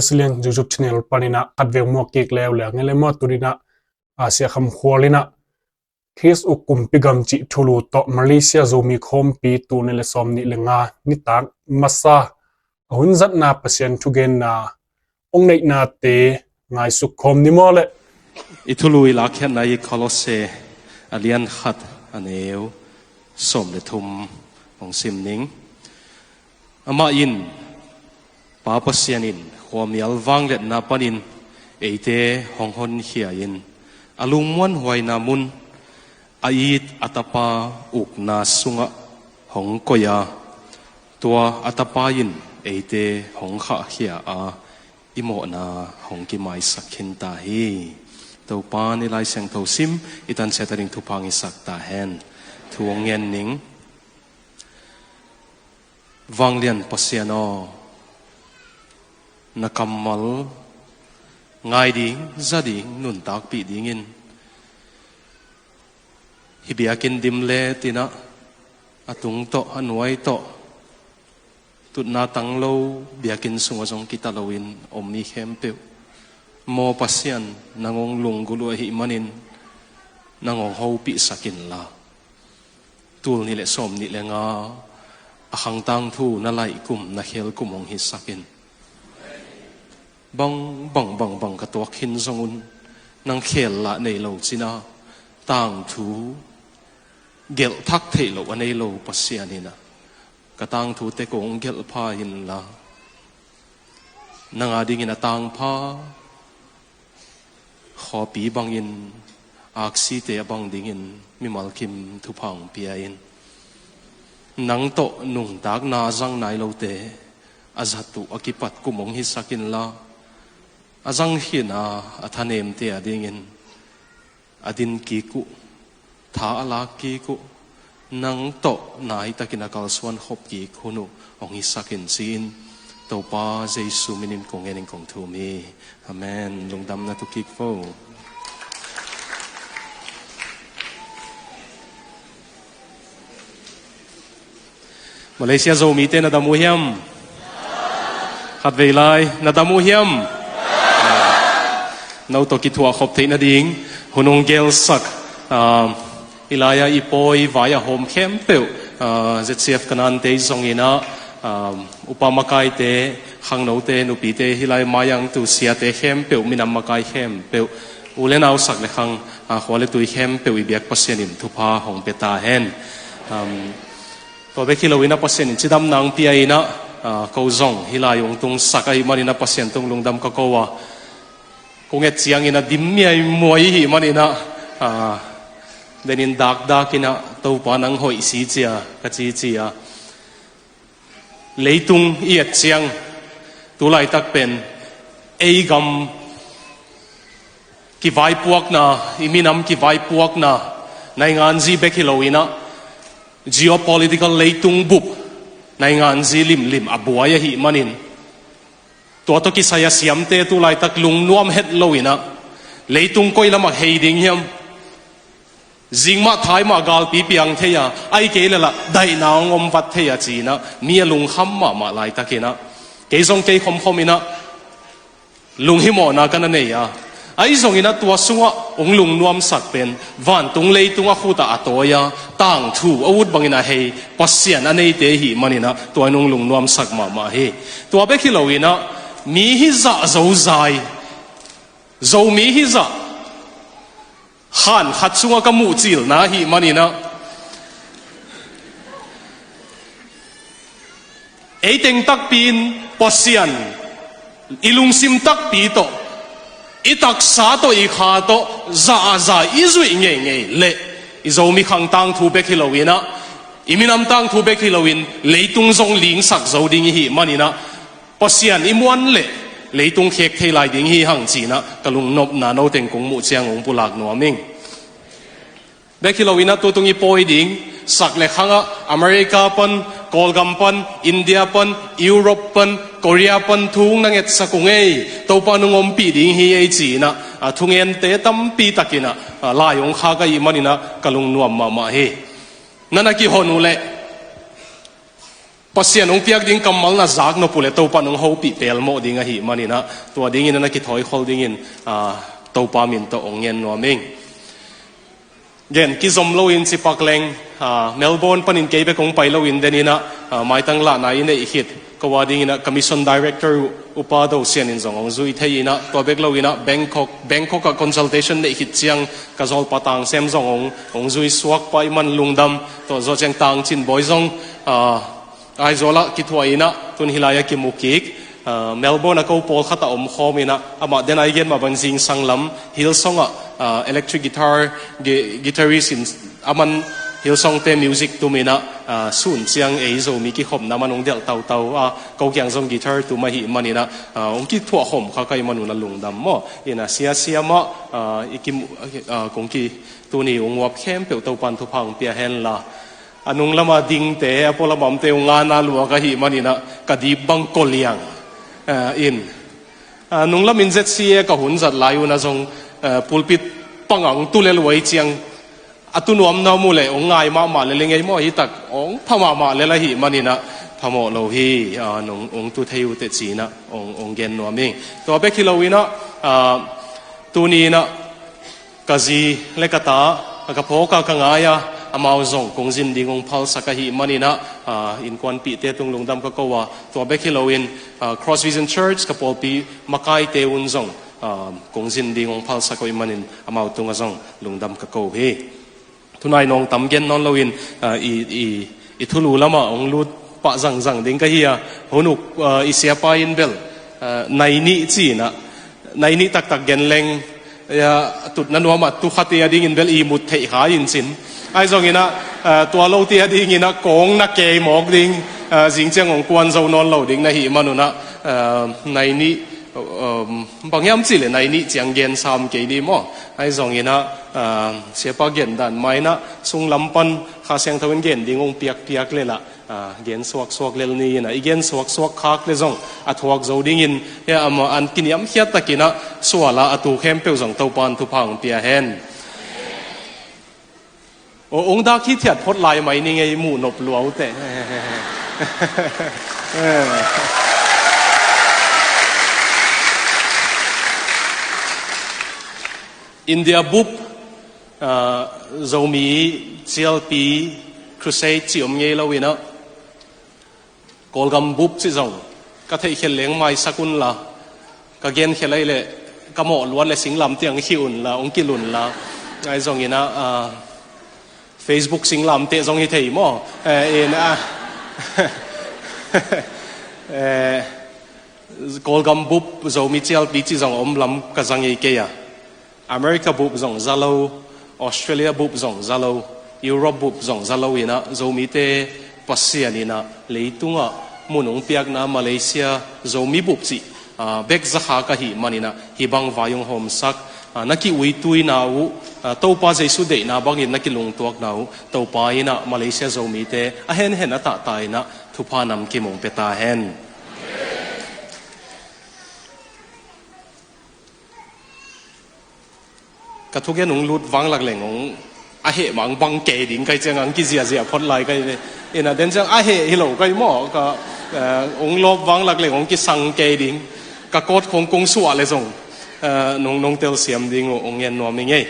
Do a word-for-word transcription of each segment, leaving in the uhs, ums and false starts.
Siliang YouTube channel panin ah khatvei muak kik leuleu nge le maw, tuni-in ah Asia kham khual in ah Khrist uk kumpi gam cih thulu tawh Malaysia Zomi khawmpi tul nih le sawmnih le nga nitak masa a hun zatna Pasian thugenna hong neihnate ngaisuk khawm ni maw le. I thulu i lakkhiatna i Kolose a lian khat a neu sawm le thum hong sim ning. Amah in, Pa Pasian in khuamial vangliatna panin eite hong honkhia in a lungmuanhuaina mun a it a Tapa ukna sungah hong koih a, tua a Tapa in eite hong khahkhia a, i mawhna hong kimaisak khin ta hi. Topa, i Lai Siangtho sim i tansiat a ding thupha hong hisak ta hen. Thu hong ngen ning. Vanglian Pasian aw, na kammal ngai ding, za ding, nuntakpih dingin hih biakinn dim le tinah a tung tawh, a nuai tawh, tutna tang lo biakinn sungah zong kita loin om mi khempeuh, maw Pasian, nang hong lunggulh uh ahih manin nang hong hopihsak inla, tul nih le sawmnih le nga a khang tangthu na laih kum, na khel kum hong hisak in. Bang, bang, bang, bang ka tuak khin zong un, nang khel lah nei lo cina, tangthu gelh thak theih loh a nei lo Pasian in ah, ka tangthu tek hong gelh pha inla, nang a dingin a tangpha khawpi bangin, aksite a bang dingin mimal kim thupha hong pia in. Nang tawh nuntakna a zang nai lote a zat uh a kipat kum hong hisak inla, a zang khin a, a thanemte a dingin a din kik uh, tha a lak kik uh, nang tawh naitakin a kalsuan khop kik hun uh hong hisak in, ci-in Topa Jesu minin kong ngen in kong thum hi. Amen. Lungdamna tu kik vo. Malaysia Zomite na dam uh hiam? Khatvei lai, na dam uh hiam? No tawh kithuah khop theih nading hun hong gelsak, ah, i lai-a i pawi vai a hawm khempeuh, ah, Z C F Kanaan te zong in ah, ah, upa makaite, khangnote, nupite, hih lai mai-ah tu siate khempeuh, minam makai khempeuh, u le nau, sak le khang, ah, khua le tui khempeuh i biak Pasian in thupha hong pia ta hen. Um, tua bek hi loin ah Pasian in cidamna hong pia in ah, ah, ko zong hih lai hong tungsak ahih manin ah Pasian tung lungdam ka ko a, kong et ciangin ah dim miaimuai i hih manin ah, ah, denin dakdakin ah, Topa nang hoih, ci cia, ka ci cia. Leitung i et ciang, tu laitak pen ei gam kivaipuakna, i minam kivaipuakna, nainganzi bek hi loin ah, geopolitical leitung bup, nainganzi limlim a buai ahih manin, tua tawh kisai a siamte tu laitak lungnuam het loin ah, leitung koi lamah hei ding hiam? Zing mah thai mah galpi piang thei a, ahih kei leh lah daihna hong om vat thei a, ci-in ah mi a lungkham mahmah laitakin ah, kei zong kei khomkhom in ah lunghimawhna ka na nei a, ahi zongin ah tua sungah hong lungnuamsak pen vantung leitung a khut ah a tawi a, tangthu a ut bangin a hei Pasian a neite i hih manin ah tua in hong lungnuamsak mahmah hi. Tua bek hi loin ah, mi hizah zozai, Zomi hizah khan khat sungah ka muhcilna ahih manin ah, ei teng takpi in Pasian i lungsim takpi tawh, i taksa tawh, i kha tawh, za a za i zuih ngeingei leh, i Zomi khang tangthu bek hi loin ah, i minam tangthu bek hi loin leitung zong lingsak zo ding i hih manin ah, Pasian i muan leh leitung khek thei lai ding hi hang, ci-in ah ka lungnopna no teng kong muh ciang hong pulak nuam ing. Bek hi loin ah tutung i pawi ding, sak le khangah America pan, Kawlgam pan, India pan, Europe pan, Korea pan thu hong na ngetsak ung ei, Topa nong ompih ding hi ei, ci-in ah, a, thungente tampi takin ah, a, lai hong khak ahih manin ah ka lungnuam mahmah hi. Na na kihon uh leh Pasian hong piak ding kammal na zak nop uh leh Topa in hong hopih pelmawh ding ahih manin ah, tua dingin ah na kithawikhol dingin, ah, Topa min tawh hong ngen nuam ing. Gen kizom loin cipak leng, ah, Melbourne panin kei bek hong pai loin denin ah, ah, maitang lahna i neih khit ko a dingin ah ka mission director uh, Upa Do Sian in zong hong zui thei in ah, tua bek loin ah Bangkok, Bangkok ah consultation neih khit ciang ka zawlpa Tang Sem zong hong, hong zui suak pah ahih man lungdam. Tua zawh ciang Tang Cin Bawi zong, ah, Aizawl ah kithuah in ah, tun hih lai ah kimu kik. Ah, Melbourne ah ko pawlkhat ah omkhawm in ah, amah den a i gen mah bang zingsang lam Hillsong ah, ah, electric guitar, gui-, guitarist in, aman Hillsong te music tum in ah, ah, sun ciang ei Zomi kikhopna man hong delh tautau a, ko kiang zong guitar tum ahih manin ah, ah, hong kithuah khawm kha ka hih man un ah lungdam maw. In ah sia sia mah, ah, i kimu, ah, kong ki, tuni hong uap khempeuh Topa in thupha hong pia hen la. A nung lam a dingte, a pualam a omte hong ngana lua ka hih manin ah ka dip bang ko liang, ah, in. Ah, nung lam in Z C A ka hun zat lai un ah zong, ah, pulpit pang ah hong tu lel uh ahih ciang, a tu nuamna om uh leh hong ngai mahmah lel ing ei maw, hi tak hong pha mahmah lel ahih manin ah phamawh lo hi, ah, nung hong tu thei uh teh ci-in ah hong, hong gen nuam ing. Tua bek hi loin ah, ah, tuni in ah ka zi le ka ta, ka phawk a ka ngai a, amau zong kong zin ding hong phalsak ahih manin ah, ah, innkuanpihte tung lungdam ka ko a, tua bek hi loin, ah, Cross Vision Church ka pawlpi makaite un zong, ah, kong zin ding hong phalsak ahih manin amau tungah zong lungdam ka ko hi. Tunai nawngtam gen nawn loin, ah, i, i, i thulu lamah hong lut pah zangzang ding ka hi a, hun uk, ah, i siapa in bel, ah, nai nih ci-in ah, nai nih taktak gen leng, ah, tutna nuam ah tu khat i a dingin bel i mut theih kha in cin. Ahi zongin ah, ah, tua lote a dingin ah kong na kei mawk ding, ah, zing ciang hong kuan zo nawn lo ding na hih man un ah, ah, nai nih, um, bang hiam cih leh nai nih ciang gen sam kei ni maw. Ahi zongin ah, ah, siapa gen dan mah in ah sunglam pan Kha Siangtho in gen ding hong piakpiak lel ah, ah, gen suaksuak lel ni in ah, i gen suaksuak khak leh zong a thuak zo dingin, hia amah an kiniamkhiat takin ah sual a, a tu khempeuh zong Topa in thupha hong pia hen. Aw, hong dak hithiat phot lai mai ning ei, muh nop lua uh teh. India bup, ah, Zomi cialpi crusade cih om ngei loin ah, Kawlgam bup cih zong ka theihkhial leng maisak unla, ka genkhial ahih leh ka mawh luat leh singlamteh ah khih unla, hong kilh unla. Ahi zongin ah, ah, Facebook singlamteh zong hi thei maw. Eh, in ah, eh, Kawlgam bup Zomi cialpi cih zong a om lam ka za ngei kei a. America bup zong za lo, Australia bup zong za lo, Europe bup zong za lo in ah, Zomite Pasian in ah leitungah mun hong piakna Malaysia Zomi bup cih, ah, bek za kha ka hih manin ah, hih bang vai hong hawmsak, ah, na ki-uituina uh, ah, Topa Jesu deihna bangin na kilungtuakna uh, Topa in ah Malaysia Zomite a henhen a tahta in ah thupha namkim hong pia ta hen. Ka thugen hong lut vanglak leng hong a heh mah hong bang kei ding ka hih ciang hong kiziahziah phot lai ka hi ve. In ah den ciang a heh hi lo ka hi maw, ka, eh, hong lawp vanglak leng hong kisang kei ding. Ka kawt khong kong suah leh zong, eh, nong, nong telsiam ding uh hong ngen nuam ing ei.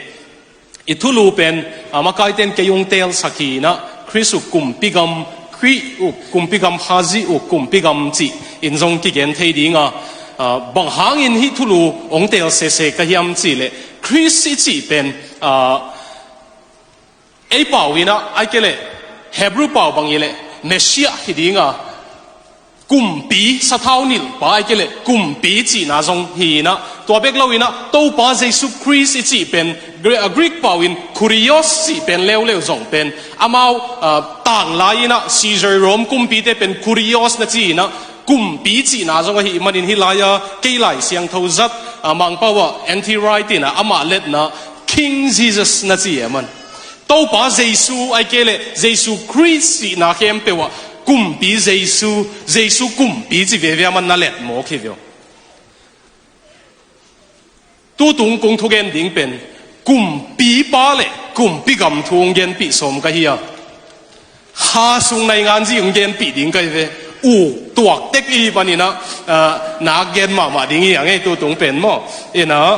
I thulu pen, ah, makaite'n kei hong teelsak hi in ah, Khrist uh kumpi gam, Khrih uh kumpi gam, Khazih uh kumpi gam cih in zong kigen thei ding a, ah, bang hangin hih thulu hong teel sese ka hiam cih leh, Khrist i cih pen, ah, ei pau in ah, ahih kei leh Hebrew pau bang hi leh Messiah hi ding a, kumpi, sathau nilhpa ahih kei leh kumpi cihna zong hi in ah, tua bek lo in ah Topa Jesu Khrist i cih pen Gre-, ah, Greek pau in kurios cih pen leuleu zong pen amau, ah, tanglai in ah Caesar Rome kumpite pen kurios na ci in ah kumpi cihna zong ahih manin hih lai-a kei Lai Siangtho zat, ah, Mangpau ah N T Wright in ah amah letna King Jesus na ci e man. Topa Jesu ahih kei leh Jesu Khrist cihna khempeuh ah kumpi Jesu, Jesu kumpi ci veve a man na let mawk hi ve aw. Tutung kong thugen ding pen kumpipa le kumpi gam thu hong genpih sawm ka hi a. Kha sung naingan zi hong genpih ding ka hi ve. uh tuak tek i hih panin ah, ah, nak gen mahmah ding hi hang ei, tu tung pen maw. In ah,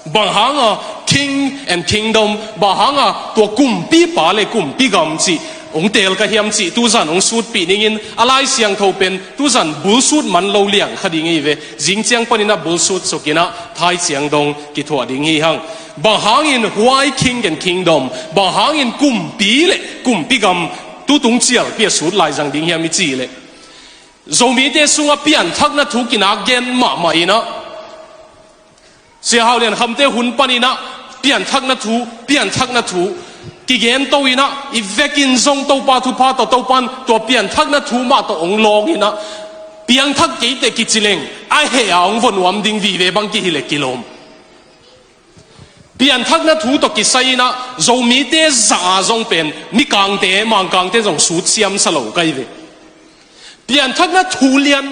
bang hanga king and kingdom, bang hanga tua kumpipa le kumpi gam cih hong teel ka hiam cih tuzan hong sutpih dingin, a Lai Siangtho pen tuzan bulsut man lo liang kha ding hi ve. Zing ciang panin ah bulsut sukin ah thai ciang dong kithuah ding hi hang. Bang hangin huai king and kingdom, bang hangin kumpi le kumpi gam tu tung cialpi a sut lai zang ding hiam i cih leh, Zomite sungah pianthakna thu kinak gen mahmah in ah, Sia Hau Lian Khamte hun panin ah pianthakna thu, pianthakna thu kigen to in ah, i vekin zong Topa thupha tawh, Topan tua pianthakna thu mah tawh hong lawng in ah, piangthak keiteh kici leng a heh a hong vua nuam ding vive bang kihi leh kilawm. Pianthakna thu tawh kisai in ah Zomite zah a zong pen Mikangte, Mangkangte zong sut siamsa lo ka hi ve. Pianthakna thu lian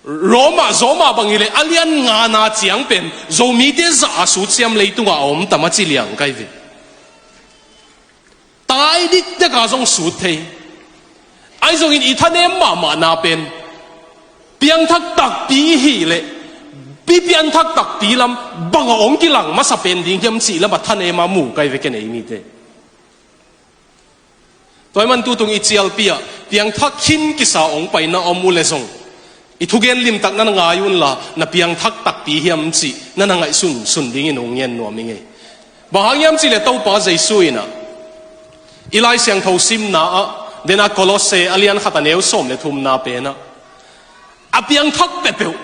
Roma, Roma bang hi leh a lian ngana ciang pen Zomite zah a sut siam leitungah a om tam a ci liang ka hi ve. Tai diktek a zong sut thei. Ahi zongin i thanem mahmahna pen piangthak takpi i hih leh, pi pianthak takpi lam bang a hong kilang masa pen ding hiam cih lam a thanem a mu ka hi ve ken ei mite. Tua ahih man tu tung i cialpi ah piangthak khin kisa hong paina om uh leh zong, i thugen limtak na na ngai unla, na piangthak takpi hiam cih na na ngaihsunsun dingin hong ngen nuam ing ei. Bang hang hiam cih leh Topa Jesu in ah, i Lai Siangtho simna ah, den a Kolosse a lian khat a neu sawm le thumna pen ah, a piangthak peuhpeuh,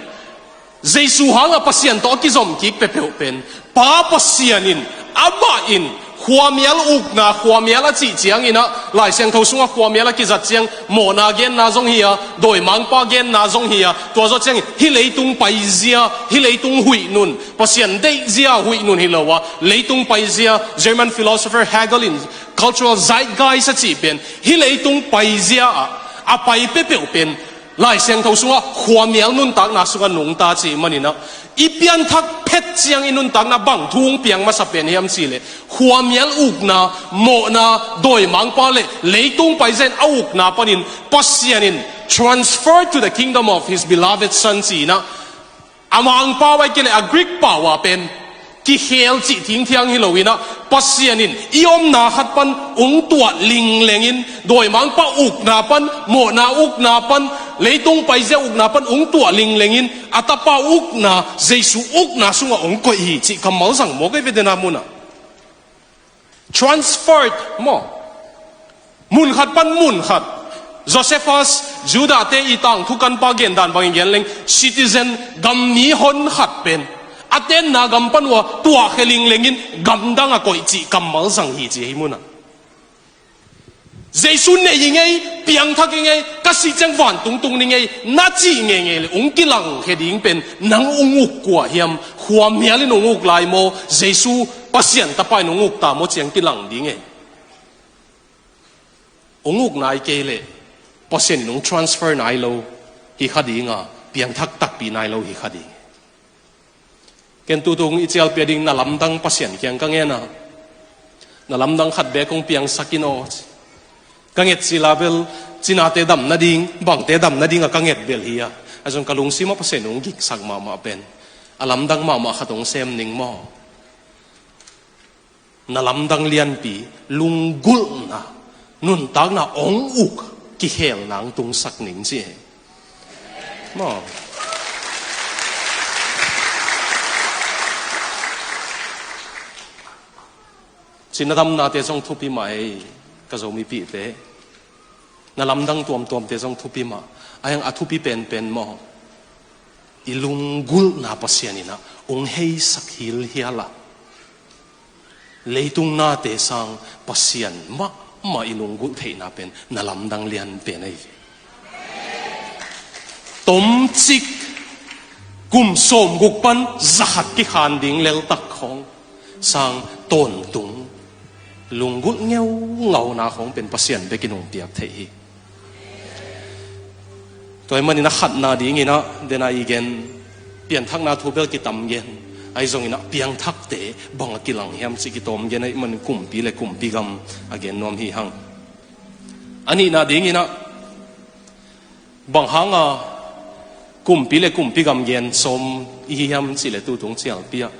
Jesu hanga Pasian tawh a kizom kik peuhpeuh pen, Pa Pasian in, amah in, khuamial ukna, khuamial a cih ciangin ah, Lai Siangtho sungah khuamial a kizat ciang, mawhna genna zong hi a, dawimangpa genna zong hi a, tua zawh ciangin, hih leitung paizia, hih leitung huih nun, Pasian deihzia huih nun hi lo a, leitung paizia, German philosopher Hegel in cultural zeitgeist a cih pen, hih leitung paizia ah, a pai peuhpeuh pen, Lai Siangtho sungah khuamial nuntakna sungah nungta cih manin ah, i pianthak phet ciang i nuntakna bang thu hong piang masa pen hiam cih leh, khuamial ukna, mawhna, dawimangpa le leitung paizia in a ukna panin Pasian in transfer to the kingdom of his beloved son ci-in ah, a Mangpau ahih kei leh a Greek pau ah pen kikhel cih thingthiang hi lo in ah, Pasian in i omna khat pan hong tuah lingleng in, dawimangpa ukna pan, mawhna ukna pan, leitung paizia ukna pan hong tuah lingleng in, a Tapa ukna, Jesu ukna sungah hong koih hi cih kammal zang mawk ei ve, den a mun ah. Transferred maw? Mun khat pan mun khat. Josephus, Judah-te i tangthu kanpa gendan bangin gen leng, citizen, gam mi hon khat pen a tenna gam pan uh a tuahkhia lingleng in gamdang a koih cih kammal zang hi ci hi mun ah. Jesu nei i ngei, piangthak i ngei, ka sih ciang vantung tung ni ngei, na cih ngeingei leh hong kilangkhia ding pen nang hong uk kua hiam? Khuamial in hong uk lai maw, Jesu Pasian Tapa in hong uk ta maw, ciang kilang ding ei. Hong uk nai kei leh Pasian in hong transfer nai lo hi kha ding a, piangthak takpi nai lo hi kha ding. Ken tutung i cialpi a ding na lamdang Pasian kiang ka ngen a, na lamdang khat beek hong piangsak in aw. Ka nget cil a bel, cinate dam nading, bangte dam nading a ka nget bel hi a, ahi zong ka lungsim ah Pasian hong giksak mahmah pen, a lamdang mahmah khat hong sem ning maw. Na lamdang lianpi, lunggulhna, nuntakna hong uk kikhelna hong tungsak ning ci e. Maw. Cina damnate zong thupi mah ei, ka Zomipihte. Na lamdang tuamtuamte zong thupi mah. Ahi hang a thupi penpen maw, i lunggulhna Pasian in ah hong heisak hilhial a, leitung nate sang Pasian mahmah i lunggulh theihna pen na lamdang lian pen ahi ve. Tomcik kum sawmguk pan zakhat kikhan ding leltak khawng sang tawntung lunggulh ngeungauna khawng pen Pasian bekin hong piak theih hi. Tua ahih manin a khatna dingin ah, den a i gen, pianthakna thu bel kitam gen, ahi zongin ah piangthakte bang a kilang hiam cih kitawm gen ahih manin kumpi le kumpi gam a gen nuam hi hang. A nihna dingin ah, Bang hanga kumpi le kumpi gam gen sawm i hi hiam cih le tutung cialpi ah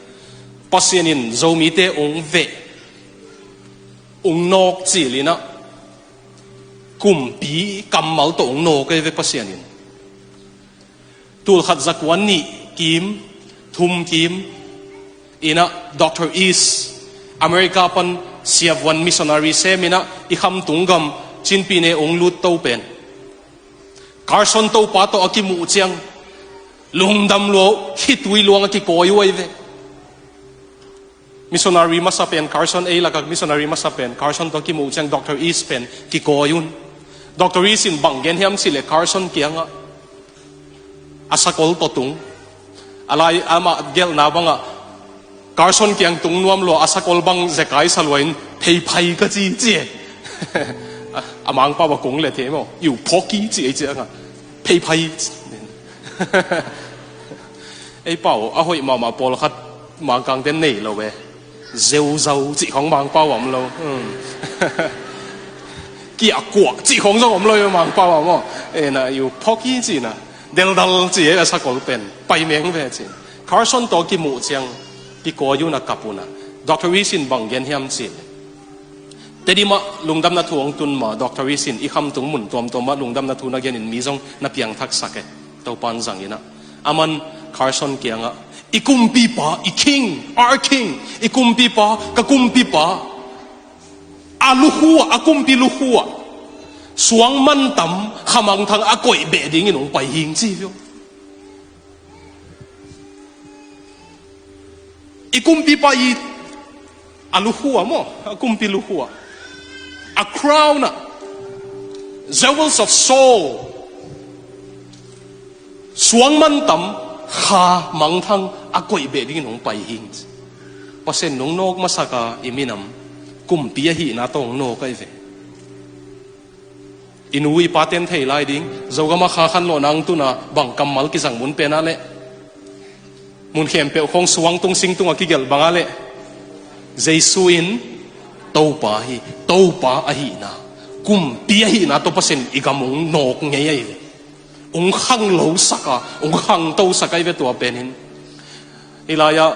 Pasian in Zomite ong veh, ong nawk cil inah kumpi kammal tawh ong nawk ei ve Pasian in. Tulkhat zakua nih kim, thum kim inah Doctor East, America pan siavuan missionary sem inah i khamtung gam Chin Pyine ong lut to pen Carson Topa tawh a kimuh ciang lungdam lua uh, khitui luang a kikawi uh ei ve. Missionary masa pen Carson, ei lakah missionary masa pen Carson tawh a kimuh ciang Doctor East pen kikawi un. Doctor East in bang gen hiam cih le Carson kiangah a sakol tawh tung. A lai amah gelhna bangah Carson kiang tung nuam lua, a sakol bang zekai sa lua in, "Pheiphai ka ci," ci e. A Mangpau a kong le thei maw, "You poki," ci ei ciangah, "Pheiphai." Ei pau, a hoih mahmah pawlkhat Mangkangte nei lo e. Zeuzau cih khong Mangpau a om lo. Hmm. Kiahkuah cih khong zong om lo e Mangpau a maw. E na, "You poki," ci na. Deldal ci e a sakol pen. Pai meng ve ci. Carson tawh kimuh ciang kikawi un a kap un a. Doctor East in bang gen hiam cih le, Tedim ah lungdamna thu hong tun ma, Doctor East in i khamtung mun tuamtuam ah lungdamna thu na gen in mi zong na piangthaksak e. Topa in zang inah, aman Carson kiangah, "I kumpipa, i king, our king, i kumpipa, ka kumpipa, a lukhu ah, a kumpi lukhu ah suang mantam, khamangthang a koih beh dingin hong pai hing," ci hi uh. I kumpipa i, a lukhu ah maw, a kumpi lukhu ah, a crown ah, jewels of Saul, suang mantam, khamangthang a koih beh dingin hong pai hing. Pasian nong nawk masak a i minam kumpi ahihna tawh hong nawk ahi ve. I nu i paten thei lai ding, Zogam ah kha khanlawhna hong tun a bang kammal kizang mun pen ah le, mun khempeuh khong suang tung sing tung a kigelh bang ah le, Jesu in Topa hi, Topa ahihna, kumpi ahihna tawh Pasian in i gam hong nawk ngei ahi ve. Hong khanglosak a, hong khangtosak ahi ve tua pen in. Hih lai-ah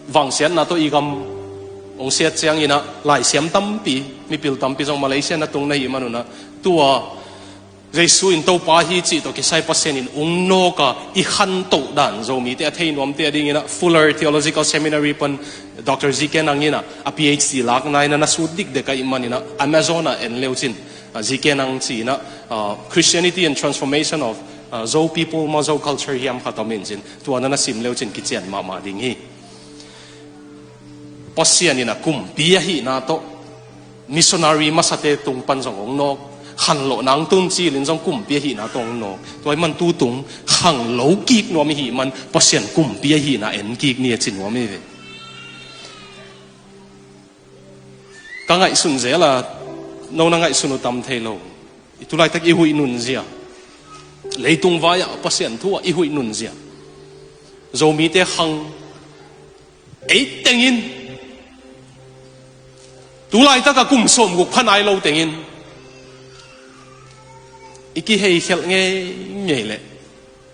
vangsiatna tawh i gam hong siat ciang inah laisiam tampi, mipil tampi zong Malaysia na tung na hih man un ah, tua Jesu in Topa hi cih tawh kisai Pasian in hong nawk a i khantoh dan Zomite a thei nuamte a ding inah Fuller Theological Seminary pan Doctor G K Nang inah a P H D lakna inah na sut dikdek ahih man inah Amazon ah en leu cin, ah, G K Nang ci inah, ah, Christianity and Transformation of, ah, Zo People maw, Zo Culture hiam khat om in cin, tua na na sim leu cin kician mahmah ding hi. Pasian in a kumpi ahihna tawh missionary masate tung pan zong hong nawk, khanlawhna hong tun cilin zong kumpi ahihna tawh hong nawk. Tua ahih man tutung khanglo kik nuam i hih man Pasian kumpi ahihna en kik ni a ci nuam hi ve. Ka ngaihsun zel a, no na ngaihsun uh tam thei lo. I tulaitak i huih nunzia, leitung vai-ah Pasian thu ah i huih nunzia, Zomite khang ei tengin, tulaitak a kum sawmguk pha nai lo tengin i kiheikhelh ngeingei leh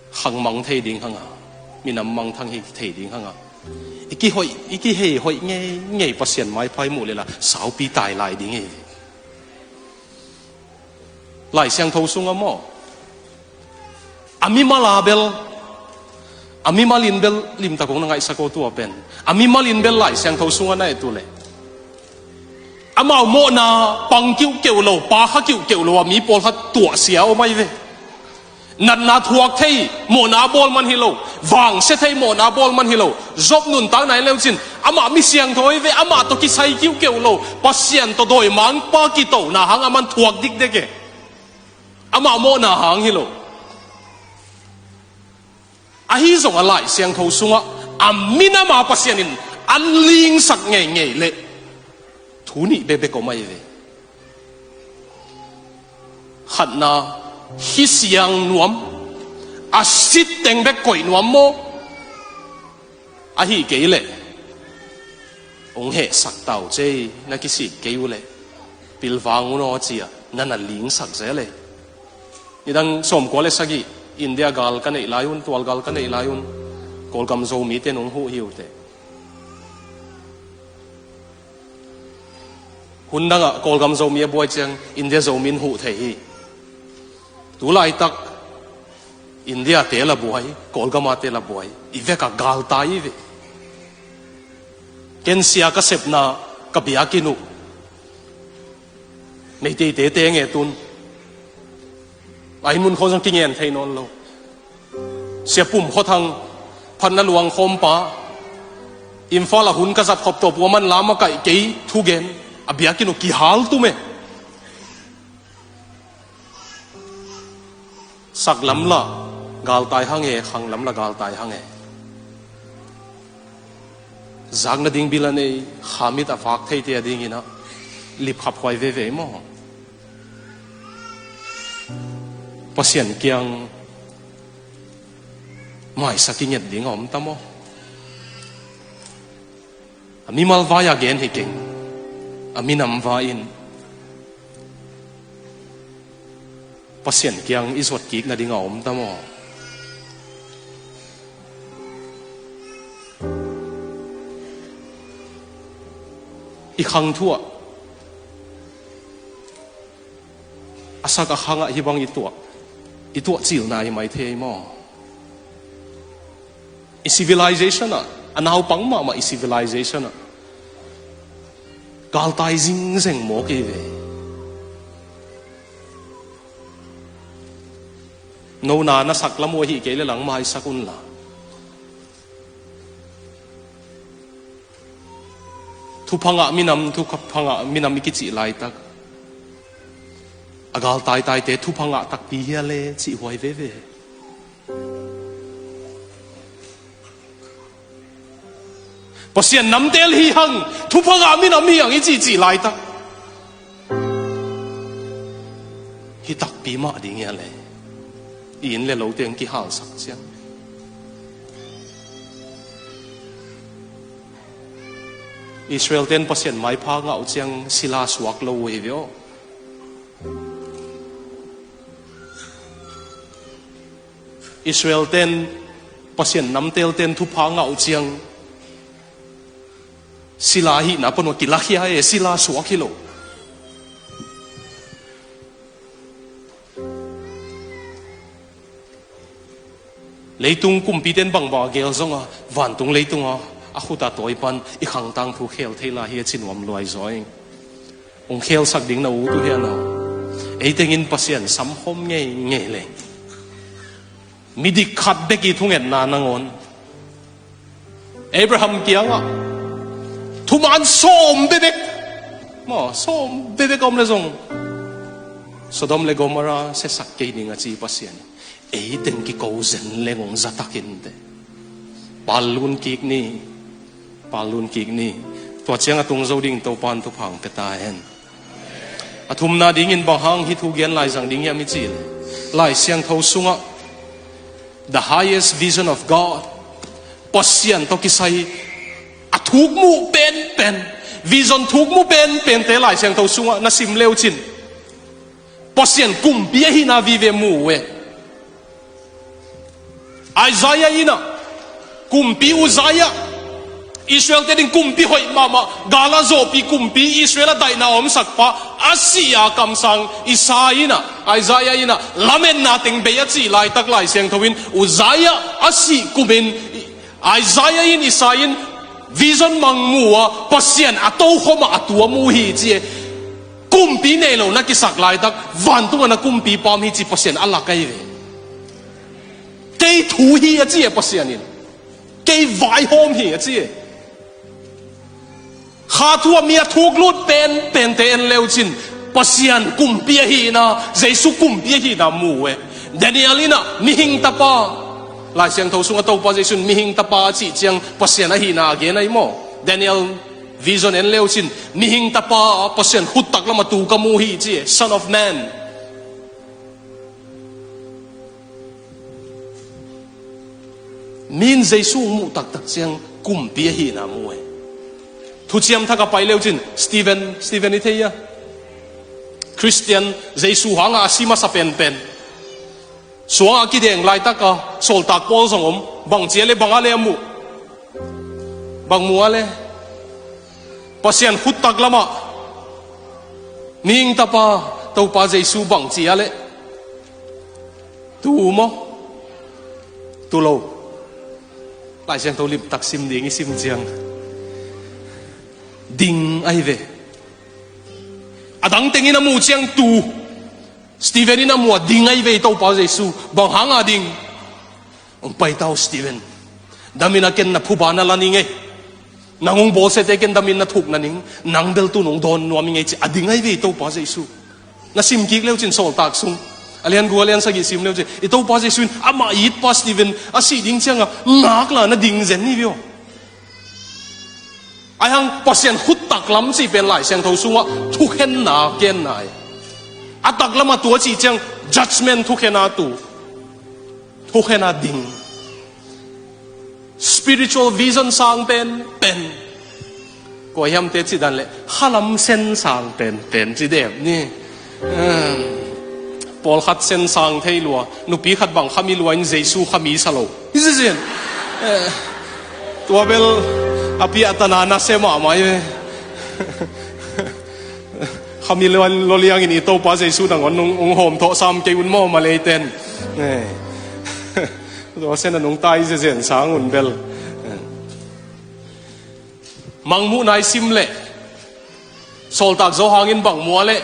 khang mang thei ding hang a, minam mangthang hi thei ding hang a, i kihoih, i kihei hoih ngeingei Pasian maipha i muh leh la saupi tai lai ding hi. Lai Siangtho sungah maw, a mimal a bel, a mimal in bel limtak hong na ngaihsak aw tua pen, a mimal in bel Lai Siangtho sungah na et uh leh, amau mawhna pang kiuhkeuh lo, pa kha kiuhkeuh lo a mi pawlkhat tuahsia om ahi ve. Natna thuak thei mawhna a bawl man hi lo, vangsia thei mawhna a bawl man hi lo. Job nuntakna en leu cin, amah mi siangtho hi ve, amah tawh kisai kiuhkeuh lo, Pasian tawh dawimangpa kitona hang a man thuak dikdek e. Amah mawhna hang hi lo. Ahi zongah Lai Siangtho sungah a minam a Pasian in an lingsak ngeingei leh thu nih bekbek om ahi ve. Khatna, hi siang nuam, a sit teng bek koih nuam maw? Ahi kei leh hong hehsak ta uh cei, na kisik kei uh leh pilvang un aw ci a na na lingsak zel e. Nidang sawmkua le sagih India gal ka neih lai un, tualgal ka neih lai un, Kawlgam Zomite nong huh hi uh teh. Hun dangah Kawlgam Zomi a buai ciang India Zomi in huh thei hi. Tu laitak India te la buai, Kawlgam a te la buai, i vekah galtai hi ve. Ken sia ka sepna ka biakinn uh Meiteite te ngetun a inn mun khawng zong kingen thei nawn lo. Sia Pum Khua Thang, phatna luang khawmpa, Imphal ah hun ka zat khop tawh pua man lam a kaih kei thugen, a biakinn uh kihal tum e. Sak lam lah galtai hang e, khang lam lah galtai hang e. Zak nading bil a nei, khamit a vak theite a dingin ah lipkhap huai veve maw. Pasian kiang maisak i nget ding a om ta maw? A mimal vai-a gen hi keng, a minam vai-in Pasian kiang i zuat kik nading a om ta maw? I khang thu ah, a sak a khang ah hih bang i tuah, i tuah cilna hi mai thei maw? I civilization ah, a naupang mahmah i civilization ah galtai zingzeng mawk i ve. No na na sak lam uh ahi kei le lang maisak un la. Thupha ngah minam, thupha ngah minam i kicih laitak, a galtai taite thupha ngah takpi hia le cih huai veve. Pasian namtel hi hang, thupha ngah minam hi hang i cihcih laitak, hi takpi mah ding hia le, i inn le lote hong kihalsak ciang. Israel ten Pasian maipha ngah uh ciang sila suak lo uh hi ve aw. Israel ten, Pasian namtel ten thupha ngah uh ciang sila hihna pan uh kilakhia e, sila suak hi lo. Leitung kumpiten bangbang a gel zong a, vantung leitung a, a khut a tawi pan i khang tangthu khel thei lai hi a ci nuam luai zaw ing. Hong khelsak ding na ut uh hia na? Ei tengin Pasian samkhawm ngeingei leng, midik khat bek i thungetna nangawn Abraham kiangah thuman sawm bebek, maw, sawm bebek a om le zong Sodom le Gomorrah siasak kei ning a ci Pasian. Ei teng kiko zen leng hong zatak inteh. Pallun kik ni, pallun kik ni. Tua ciang a tung zo ding Topan thupha hong pia ta hen. A thumna dingin bang hang hih thu gen lai zang ding hiam i cih leh, Lai Siangtho sungah the highest vision of God, Pasian tawh kisai a thukmuh penpen, vision thukmuh penpente Lai Siangtho sungah na sim leucin Pasian kumpi ahihna vive mu uh e. Isaiah in ah, kumpi Uzziah, Israel te ding kumpi hoih mahmah, gala zawhpi kumpi, Israel a daihna a omsakpa, a sih a kamsang Isaiah in ah, Isaiah in ah lametna teng bei a cih laitak Lai Siangtho in Uzziah a sih kumin Isaiah in, Isaiah in vision mang mu a, Pasian a tokhom a, a tua mu hi ci e. Kumpi nei lo na kisak laitak, vantung a na kumpipa om hi ci Pasian a lak ahi ve. Kei thu hi a ci e Pasian in. Kei vaihawm hi a ci e. Kha thu a mi a thuklut penpente en leucin Pasian kumpi ahihna, Jesu kumpi ahihna mu uh e. Daniel in ah mihing tapa, Lai Siangtho sungah Topa Jesu in mihing tapa a cih ciang Pasian ahihna a gen ahi maw? Daniel vision en leucin mihing tapa, Pasian khut taklam a tu ka mu hi ci e, Son of Man. Mi in Jesu hong muh taktak ciang kumpi ahihna mu e. Thuciam Thak a pai leucin Stephen, Stephen i thei a, Christian, Jesu hanga a si masa penpen, Suang a kideng laitaka sawltak pawl zong om. Bang ci a le, bang a le a muh? Bang muh a le? Pasian khuttak lamah mihing tapa Topa Jesu bang ci a le? Tu maw? Tu lo. Lai Siangtho limtak sim ding i sim ciang, ding ahi ve. A dang tengin a muh ciang tu. Stephen in a muh a, ding ahi ve i Topa Jesu. Bang hanga ding? Hong pai ta uh Stephen. Damin a ken na phuba na la ning ei. Nang hong bawlsiate ken damin na thuk na ning. Nang bel tu nong dawn nuam ing ei ci. A ding ahi ve i Topa Jesu. Na sim kik leu cin sawltak sung, a lian guk a lian sagih sim leu cin, i Topa Jesu in amah it pa Stephen a sih ding cianga ngakla na ding zen hi ve aw. Aihang Pasian khuttak lam cih pen Lai Siangtho sungah thukhenna genna hi. A taklamah tu a cih ciang judgment thukhenna tu. Thukhenna ding. Spiritual vision sang pen pen. Kua hiamte cih dan le khalam sen sang pen pen ci dem ni. Pawlkhat sen sang thei lua, nupi khat bang khami lua in Jesu khami sa lo. Hi zizin. Tua bel a piahtana na se mahmah hi ve. Khami lua lo liangin i Topa Jesu nangawn hong hawm thawh sam kei un maw, Malay ten. Tua sen a nungta i zezen sang un bel. Mangmuhna i sim leh sawltak Johan in bang muh a leh?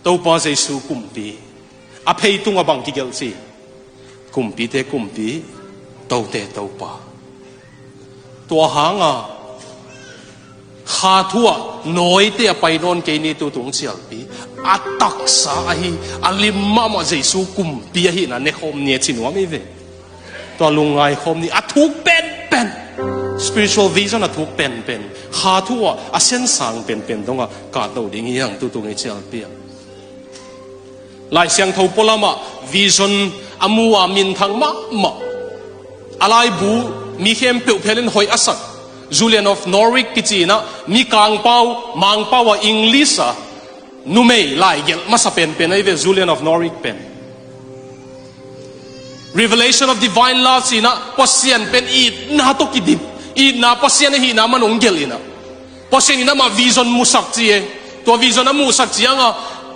Topa Jesu kumpi. A phei tungah bang kigelh ci? Kumpite kumpi, tote Topa. Tua hanga kha thu ah nawite a pai nawn kei ni, tu tung cialpi a taksa ahi a lim mahmah Jesu kumpi ahihna nekhawm ni a ci nuam hi ve. Tua lungngai khawm ni. A thuk penpen, spiritual vision a thuk penpen, kha thu ah a sensang penpen dongah kahto ding hi hang tu tung i cialpi ah. Lai Siangtho pualamah vision a mu a minthang mahmah, a laibu mi khempeuh phelin hoih a sak Julian of Norwich kici inah, mi Kangpau, Mangpau a English a numei laigelh masa penpen ahi ve Julian of Norwich pen. Revelation of Divine Love ci inah, Pasian pen itna tawh kidim, itna Pasian ahihna man hong gelh inah, Pasian in amah vision musak ci e. Tua vision a muhsak cianga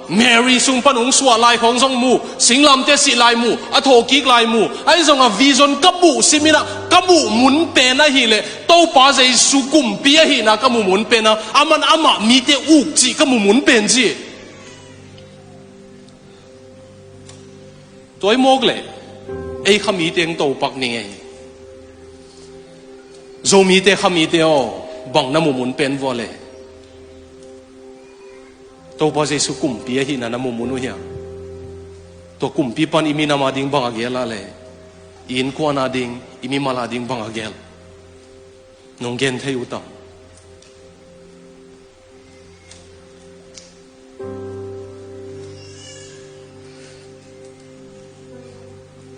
Mary sung pan hong suah lai khawng zong mu, singlamte sih lai mu, a thawhkik lai mu. Ahi zonga vision ka muh sim inah ka muh mun pen ahileh Topa Jesu kumpi ahihna ka muh mun pen a, aman amah mite uk cih ka muh mun pen ci. Tua i mawk leh ei khamite hong topak ni ngei. Zomite khamite aw, bang na muh mun pen vua leh? Topa Jesu kumpi ahihna na muh mun uh hiam? Tua kumpi pan i minam a ding bang a gel a leh, i innkuan a ding, i mimal a ding bang a gel? Nong gen thei uh tam?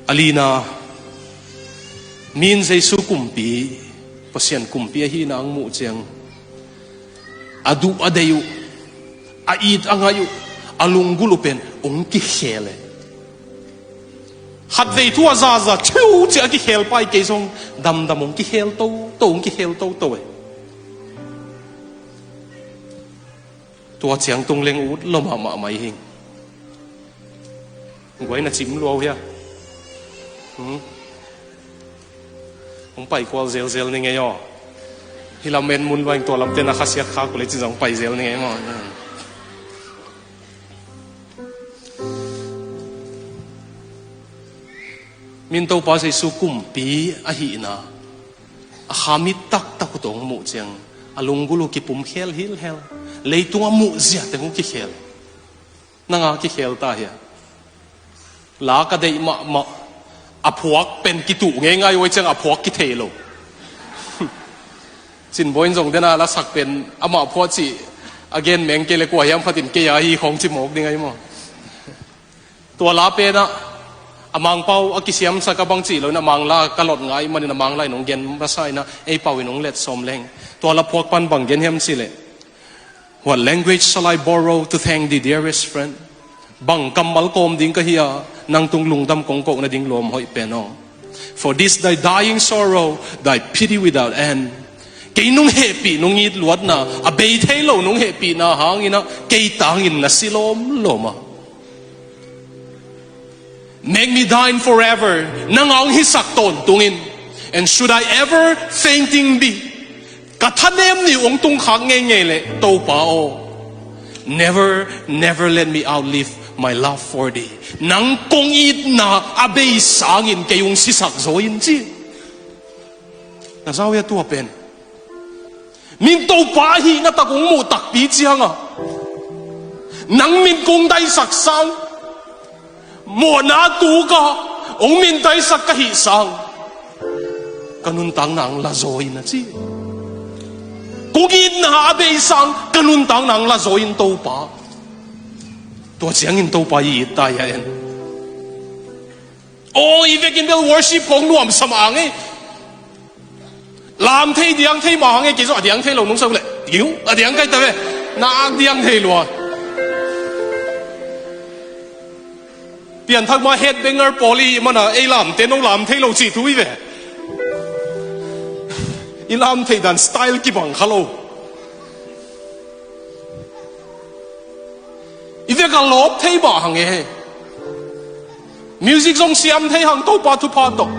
A lina, mi in Jesu kumpi, Pasian kumpi ahihna ang muh ciang, a duh a deih uh, a it a ngaih uh, a lunggulh uh pen hong kikhel e. Khatvei thu a zaza thiu ciah a kikhel pai kei zong damdam hong kikhel toto, hong kikhel toto e. Tua ciang tung leng ut lo mahmah mai hing. Guai na cim lua uh hia? Hmm? Hong pai kual zelzel ni ngei aw. Hih lam en mun luaing tua lamte na khasiat khak uh le cin zong pai zel ni ngei maw? Hmm. Min Topa Jesu kumpi ahihna a khamit taktak uh tawh hong muh ciang, a lunggulh uh kipum khel hilhel. Leitung a muh ziate hong kikhel. Nanga kikhel ta hia? La ka deih mahmah, a phuak pen kituh ngeingai uh ciang a phuak kithei lo. Cinbawi in zong dena lasak pen amah phuak cih a gen meng kei le kua hiam phatin kei a hi khawng ci mawk ding ahi maw? Tua la penah a Mangpau a kisiamsak a bang cih loin a Mangla ka lot ngai manin a Mangla in hong gen masa inah ei pau in hong let sawm leng. Tua la phuak pan bang gen hiam cih leh, "What language shall I borrow to thank thee, dearest friend?" Bang kammal kawm ding ka hi a, Nang tung lungdam kong koh nading lawm hoih pen aw. For this thy dying sorrow, thy pity without end. Kei nong hehpih nong it luatna, a bei thei lo nong hehpihna hangin ah, kei tangin na si lawmlawm a. Make me thine forever. Nang a hong hisak tawntung in. And should I ever fainting be, ka thanem nih hong tungkhak ngeingei leh, Topa aw, never, never let me outlive my love for thee. Nang kong itna a bei sangin kei hong sisak zaw in, ci. Na za uh hia tua pen? Min Topa ahihna tak hong muh takpi ciangah, nang min kong daisak sang, mawhna tuk a hong mintaisak ka hih sang, ka nuntakna hong la zaw in, a ci. Kong itna a bei sang, ka nuntakna hong la zaw in, Topa. Tua ciangin Topa i it ta hi a, en. Aw, i vekin bel worship kong nuamsa mah hang e. Lam thei diang thei mah hang e, kei zong a diang thei lo nong sa uh leh, tiu, a diang kai ta ve. Nak diang thei lua. Pianthak mah headbanger pawl i hih mana, ei lamte no lam thei lo cih thu hi ve. I lam thei dan style kibang kha lo. I vek a lawp thei mah hang e. Music zong siam thei hang, Topa thupha tawh.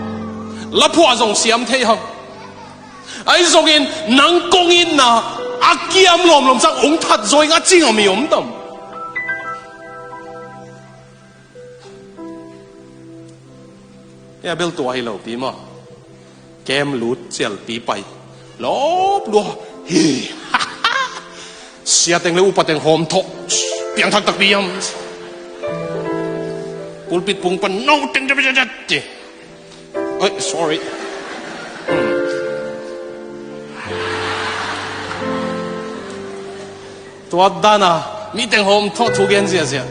Laphuah zong siam thei hang. Ahi zongin nang kong itna a kiam lawmlawm sang hong that zaw ing, a ci ngam i om tam? Hia bel tua hi lo pi maw. Kem lut cialpi pai. Lawp lua. Hi. Sia teng le upa teng hawm thawh. Piangthak takpi hiam. Pulpit pung pan no teng te pe jat ti. Oi, sorry. Hmm. Tua dana mi teng hawm thawh thu gen ziahziah.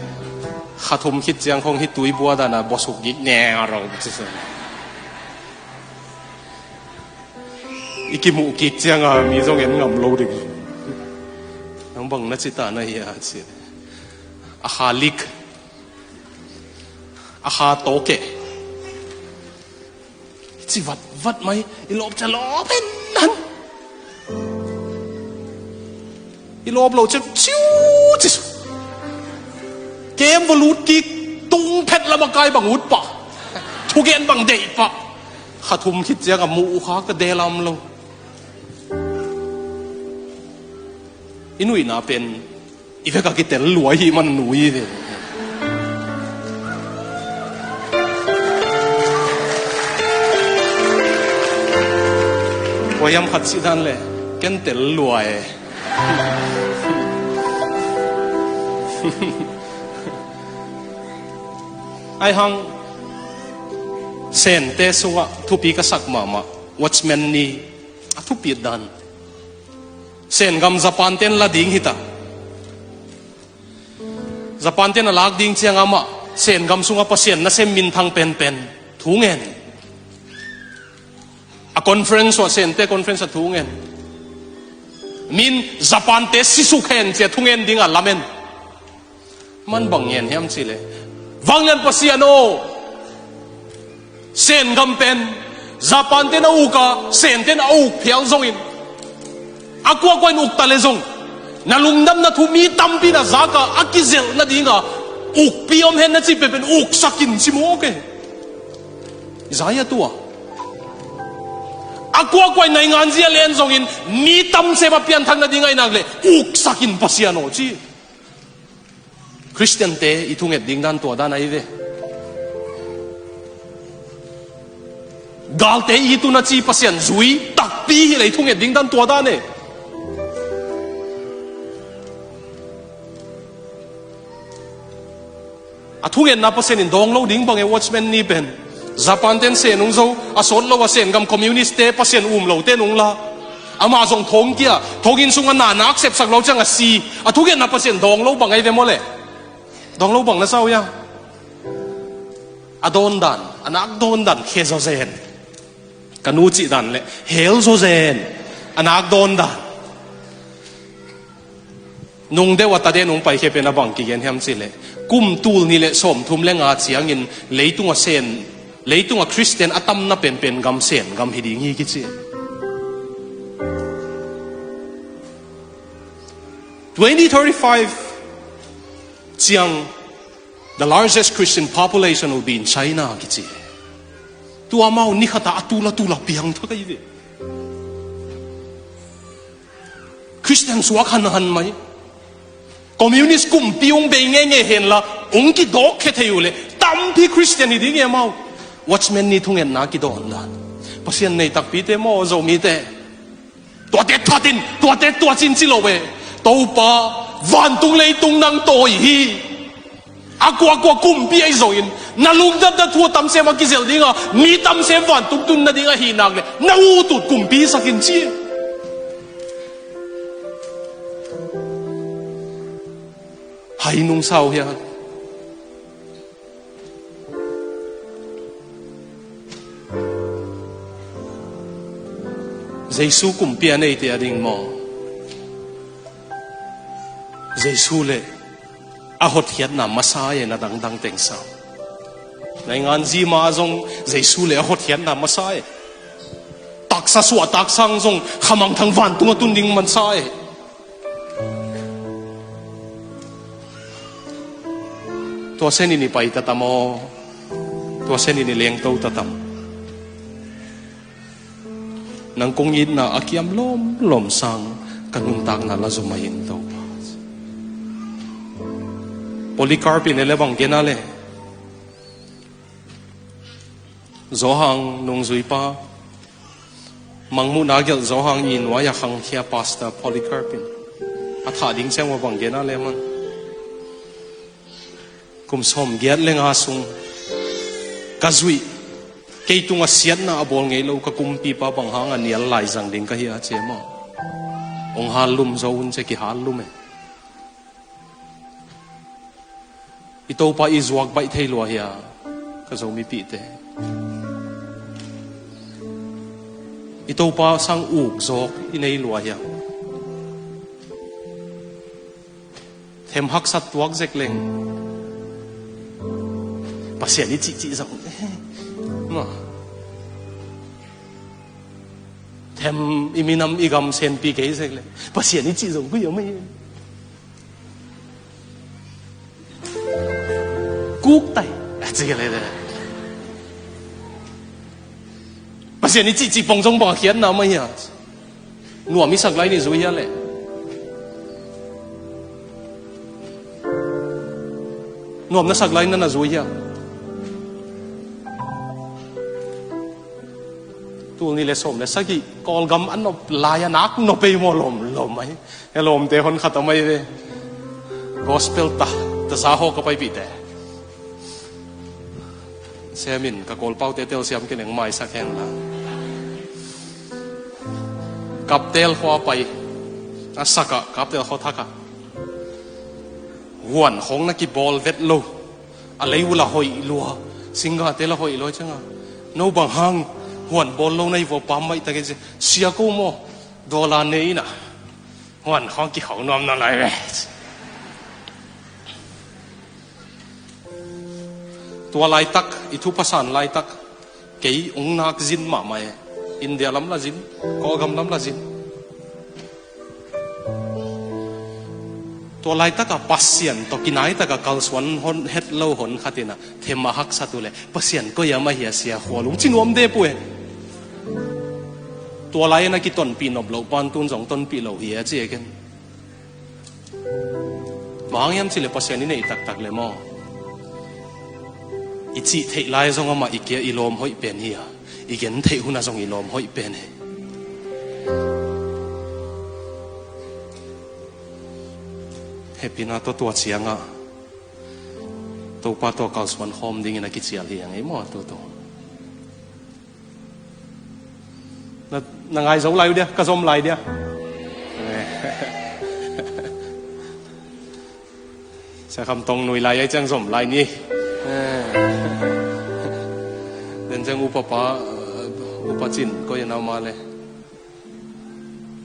Kha thum khit ciang khong hih tuibua dana bawsuk gik ne a rau ci se. I kimuh kik cianga mi zong en ngam lo ding. Nang bang na ci ta na hi a ci. A kha lik. A kha tawkeh. Ci vatvat mai, i lawp cia lawp hen nan. I lawp lo cia ciu ci su. Kem va lut kik, tung phet lam a kai bang ut pah. Thugen bang deih pah. Kha thum khit ciang a muh uh kha ka delam lo. I nuihna pen i vek a kitel lua i hih man nui hi ve. Ua hiam khat cih dan le ken tel lua e. Ai hang Sente sungah thupi ka sak mahmah Watchman Nee a thupi dan. Sen gam Japan ten la ding hita. Japan ten a lak ding ciang amah Sen gam sungah Pasian nasem minthang penpen thu ngen. A conference uh a Sente conference a thu ngen. Min Japan te sisuk hen cia thu ngen ding a lamen. Man bang ngen hiam cih leh, vanglian Pasian aw, Sen gam pen Japan ten a uk a, Sen ten a uk phial zongin, a kuakua in uk ta le zong, na lungdamna thu mi tampi na zak a, a kizelh nadinga ukpi om hen na cih penpen uksak in ci mawk e. Isaiah tua. A kuakua in naingan zia len zongin mi tamsem a pianthak nading a i nak leh uksak in Pasian aw ci. Khristiante i thunget ding dan tua dan ahi ve. Galte i tun a ci Pasian zui takpi hi leh i thunget ding dan tua dan e. A thungetna Pasian in dawng lo ding bang e Watchman Nee pen. Japan ten Sen hong zo, a sawt lo a Sen gam communist te Pasian um lo ten hong la. Amah zong thongkia, thonginn sungah na nak sepsak lo ciang a si. A thungetna Pasian dawng lo bang ahi ve maw le? Dawng lo bang na sa uh hia? A dawn dan, a nak dawn dan khe zawzen. Ka nu cih dan le hel zawzen. A nak dawn dan. Nung deuh a ta den hong paikhia pen a bang kigen hiam cih leh, Kum tul nih le sawmthum le nga ciangin leitung a Sen, leitung a Khristian a tamna penpen gam Sen gam hi ding hi kici. Twenty thirty-five ciang, the largest Christian population will be in China kici. Tua amau ni khat a a tul a tul a piang thak ahi ve. Khristian suak hanhan mai. Communist kumpi hong bei ngeingei henla, hong kidawk khia thei uh leh tampi Khristian hi ding hi amau. Watchman Nee thungetna kidawk dan. Pasian nei takpite maw, Zomite? Tuate thatin, tuate tuacin ci lo e. Topa, vantung leitung nang tawi hi. A kuakua kumpi ahi zongin, na lungdamna thu a tamsem a kizel dinga, mi tamsem vantung tun nading ahi nak le, na utut kumpi sak in ci. Hai nung sau hian. Jesu kumpi a neite a ding maw? Jesu le a hotkhiatna masa e, na dangdang teng sau. Naingan zima zong Jesu le a hotkhiatna masa e. Taksa suah taksang zong khamangthang vantung a tun ding masa e. Tua senin i pai tatam aw. Tua senin i lengto tatam. Nang kong itna a kiam lawmlawm sang ka nuntakna la zumai in Topa. Polycarp in ele bang gen a le. Johan nungzuipa, Mangmuhna gelh Johan i nuai a khangkhia Pastor Polycarp in a thah ding ciang ua bang gen a le man. Kum sawmgiat le nga sung ka zuih, kei tungah siatna a bawl ngei lo ka kumpipa bang hang a nial laizang ding ka hi a, ci e maw? Hong hallum zo un ci e, kihallum e. I Topa i zuak baih thei lua hia, ka Zomipihte? I Topa sang uk zawk i nei lua hia? Them haksat tuak zek leng, Pasian i cihcih zong, eh, maw? Them i minam i gam senpi kei zek leng, Pasian i cih zong koi a mai. Kuk tai a ci ka le de. Pasian i cihcih pong zong bang a khiatna mai hia? Nuam i sak lai ni zui hia le? Nuam na sak lai na na zui hia? Tul ni le sawm le sagih Kawlgam a nop lai a nak nop ei maw, lawm lawm mai. He lawmte hon khat a mai ve. Gospel ta, ta sa hawk ka paipihte. Siamin ka Kawlpaute telsiam keneng maisak hen la. Kaptel khua pai a saka, kaptel khua thaka. Huan khong na kibawl vet lo. A lei uh la hoih lua, singgate la hoih lua cianga. No bang hang huan bawl lo na hi vua pam maih tak e ci. Sia ko maw, dollar ne ina. Huan khong kikhau nuam na lai ve. Tua laitak, i thu pasan laitak. Kei ung nak zin mahmah e. India lam la zin, Kawlgam lam la zin. Tua laitaka Pasian tawh kinaitaka kalsuan hon het lo hon khatina them a haksat uh le Pasian koi a mah hia sia khual ung ci nuam de pu e. Tua lai na kitonpih nop loh pan tun zong tonpih lo hi a ci e ken. Bang hang hiam cih le Pasian i neih taktak le maw, i cih theih lai zong amah i kia i lawm hoih pen hi a, i gen theih hunah zong i lawm hoih pen hi. Hehpihna tawh tua ciangah Topa tawh kalsuan khawm dingin a kicial hi a ngei maw, a tutu. Na, na ngai zo lai uh dia, ka zom lai dia. Sia Kham Tong nui lai ai ciang zom lai ni. Den ciang upa pa, upa cin ko ia nau ma le.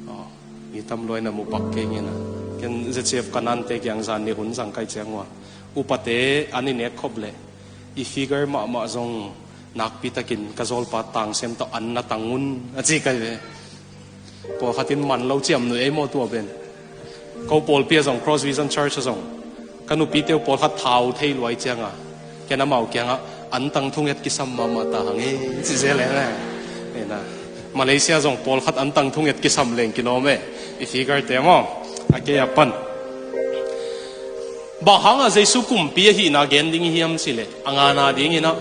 Aw, i tam luai na mu pak kei ngena. Ken Z C F ka nante kiang zan ni hun zang kai ciang ua. Upate an i nek khop leh i figure mahmah zong nakpitakin ka zawlpa Tangsiam tawh an na tang un a ci kai ve. Pawlkhat in man lo ciam nuih ei maw tua pen. Ko pawlpi ah zong, Cross Vision Church ah zong, ka nupite uh pawlkhat thau thei luai cianga ken amau kiangah an tang thunget kisam mahmah ta hang e ci zel e. Malaysia zong pawlkhat an tang thunget kisam leng kilawm e. I figure te maw, a kei a pan. Bang hangah Jesu kumpi ahihna gen ding i hiam cileh, a ngana dinginah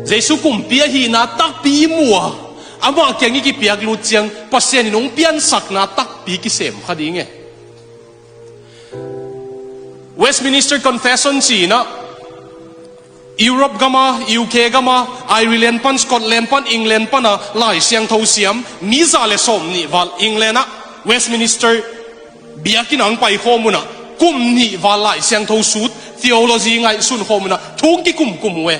Jesu kumpi ahihna takpi i muh a, amah kiang i kipiak lut ciang Pasian in hong piansakna takpi kisem kha ding e. Westminster Confession ci-inah Europe gama, U K gama, Ireland pan, Scotland pan, England pana Lai Siangtho siam mi za le sawm nih val England ah Westminster biakinn ah hong paikhawm unah kum nih val Lai Siangtho sut, theology ngaihsun khawm unah thu hong kikumkum uh e.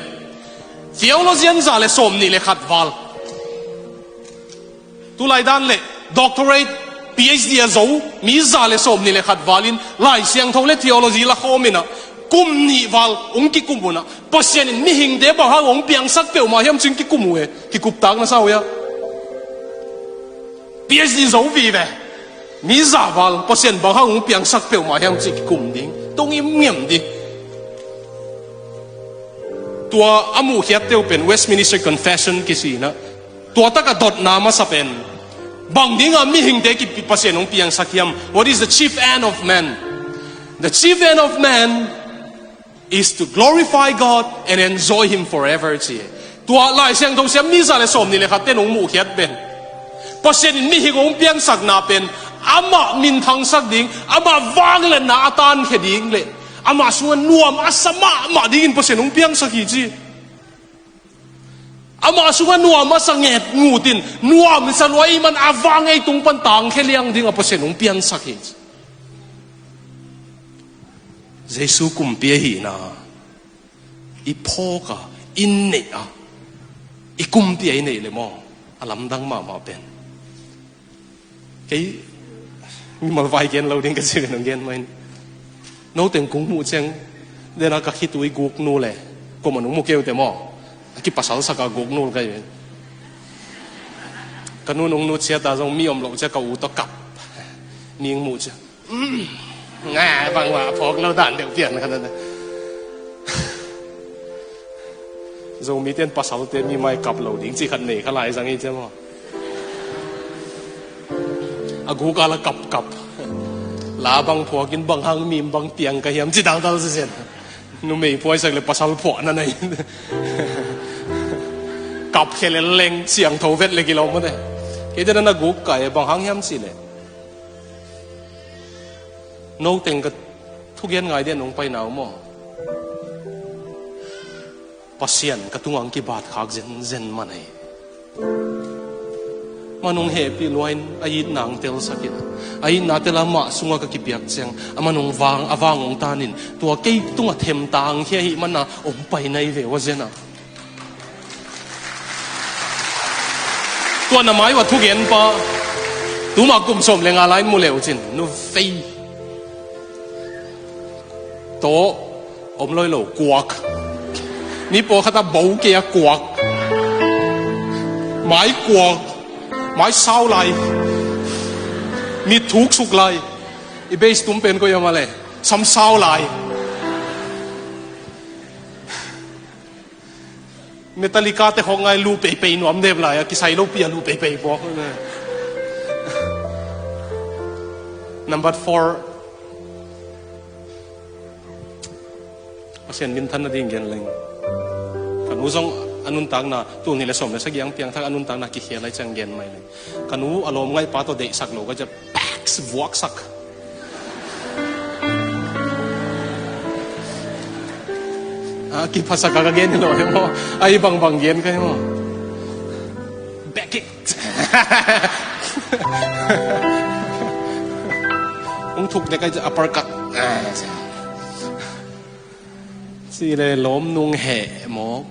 Theologian za le sawm nih le khat val. Tulai dan le doctorate, P H D a zo mi za le sawm nih le khat valin Lai Siangtho le theology la khawm inah kum nih val hong kikum unah Pasian in mihingte bang hang hong piangsak peuhmah hiam cin kikum uh e. Kikuptak na sa uh hia? P H D zo vive mi za val Pasian bang hang hong piangsak peuhmah hiam cin kikum ding tung im ngiam ding. Tua a muhkhiatte uh pen Westminster Confession kici inah tua taka dotna masa pen bang dingah mihingte kipi Pasian hong piangsak hiam? What is the chief end of man? The chief end of man is to glorify God and enjoy Him forever ci. Tua Lai Siangtho siam mi za le sawm nih le khat ten hong muhkhiat pen Pasian in mihing hong piansakna pen amah minthangsak ding, amah vangliatna a tankhia ding le amah sungah nuam a sa mahmah dingin Pasian hong piangsak hi ci. Amah sungah nuam a sa nget ngutin nuam sa lua i man a vang ei tung pan tangkhia liang ding a Pasian hong piansak hi. Jesu kumpi ahihna i phawk a, i neih a, i kumpi a i neih le maw a lamdang mahmah pen. Kei mimal vai gen lo ding ka ci ve nong gen mai. Noteng kong muh ciang dena ka khitui guk nu le koma nong mu keu te maw? A kipasal saka guk nu kai ve. Ka nu nong nu ciata zong mi om lo cia ka u tawh kap. Ning muh cia nga bang wa phawk lo dan deuh pian kha na. Zomi ten pasalte mi mai kap lo ding ci khat nei kha lai zang i cia maw? A guk a la kapkap. La bang phuakin bang hang mim bang piang ka hiam ci daldal sisen. Numei phuaisak le pasal phuahna nei. Kap khe le leng siangtho vet le kilawm mate. Keite na na guk kai bang hang hiam ci le. No teng ka thugen ngai den nong paina uh maw? Pasian ka tungah ang kibat khak zenzen man ei. Man hong hehpih luain a itna ang telsakin a itna tela mah sungah ka kipiak ciang a man hong vang a vang hong tanin tua kei tungah themta ang khia hih mana hong pai nai ve ua zenah. Tua na mai ua thugenpa tuma kum sawm le nga lai in mu leu cin nu vei. Tawh om loi lo kuak. Mi pawlkhat a bo kei a kuak. Mai kuak. Mai sau lai. Mi thuksuk lai. I beis tum pen ko i om a le sam sau lai. Metallica te khawk ngai lu peipei nuam dep lai a kisai lo pi a lu peipei pawk. Number four. Pasian minthan nading gen leng. Ka nu zong a nuntakna tul nih le sawm le sagih ang piangthak a nuntakna kikhia lai ciang gen mai leng. Ka nu a lawm ngaihpa tawh deihsak lo ka ciah paks vuaksak. A kiphasak a ka gen lo hi maw? A i bangbang gen ka hi maw? Back kick. Hong thuk dek a uppercut. Ci le lawm nung heh mawk.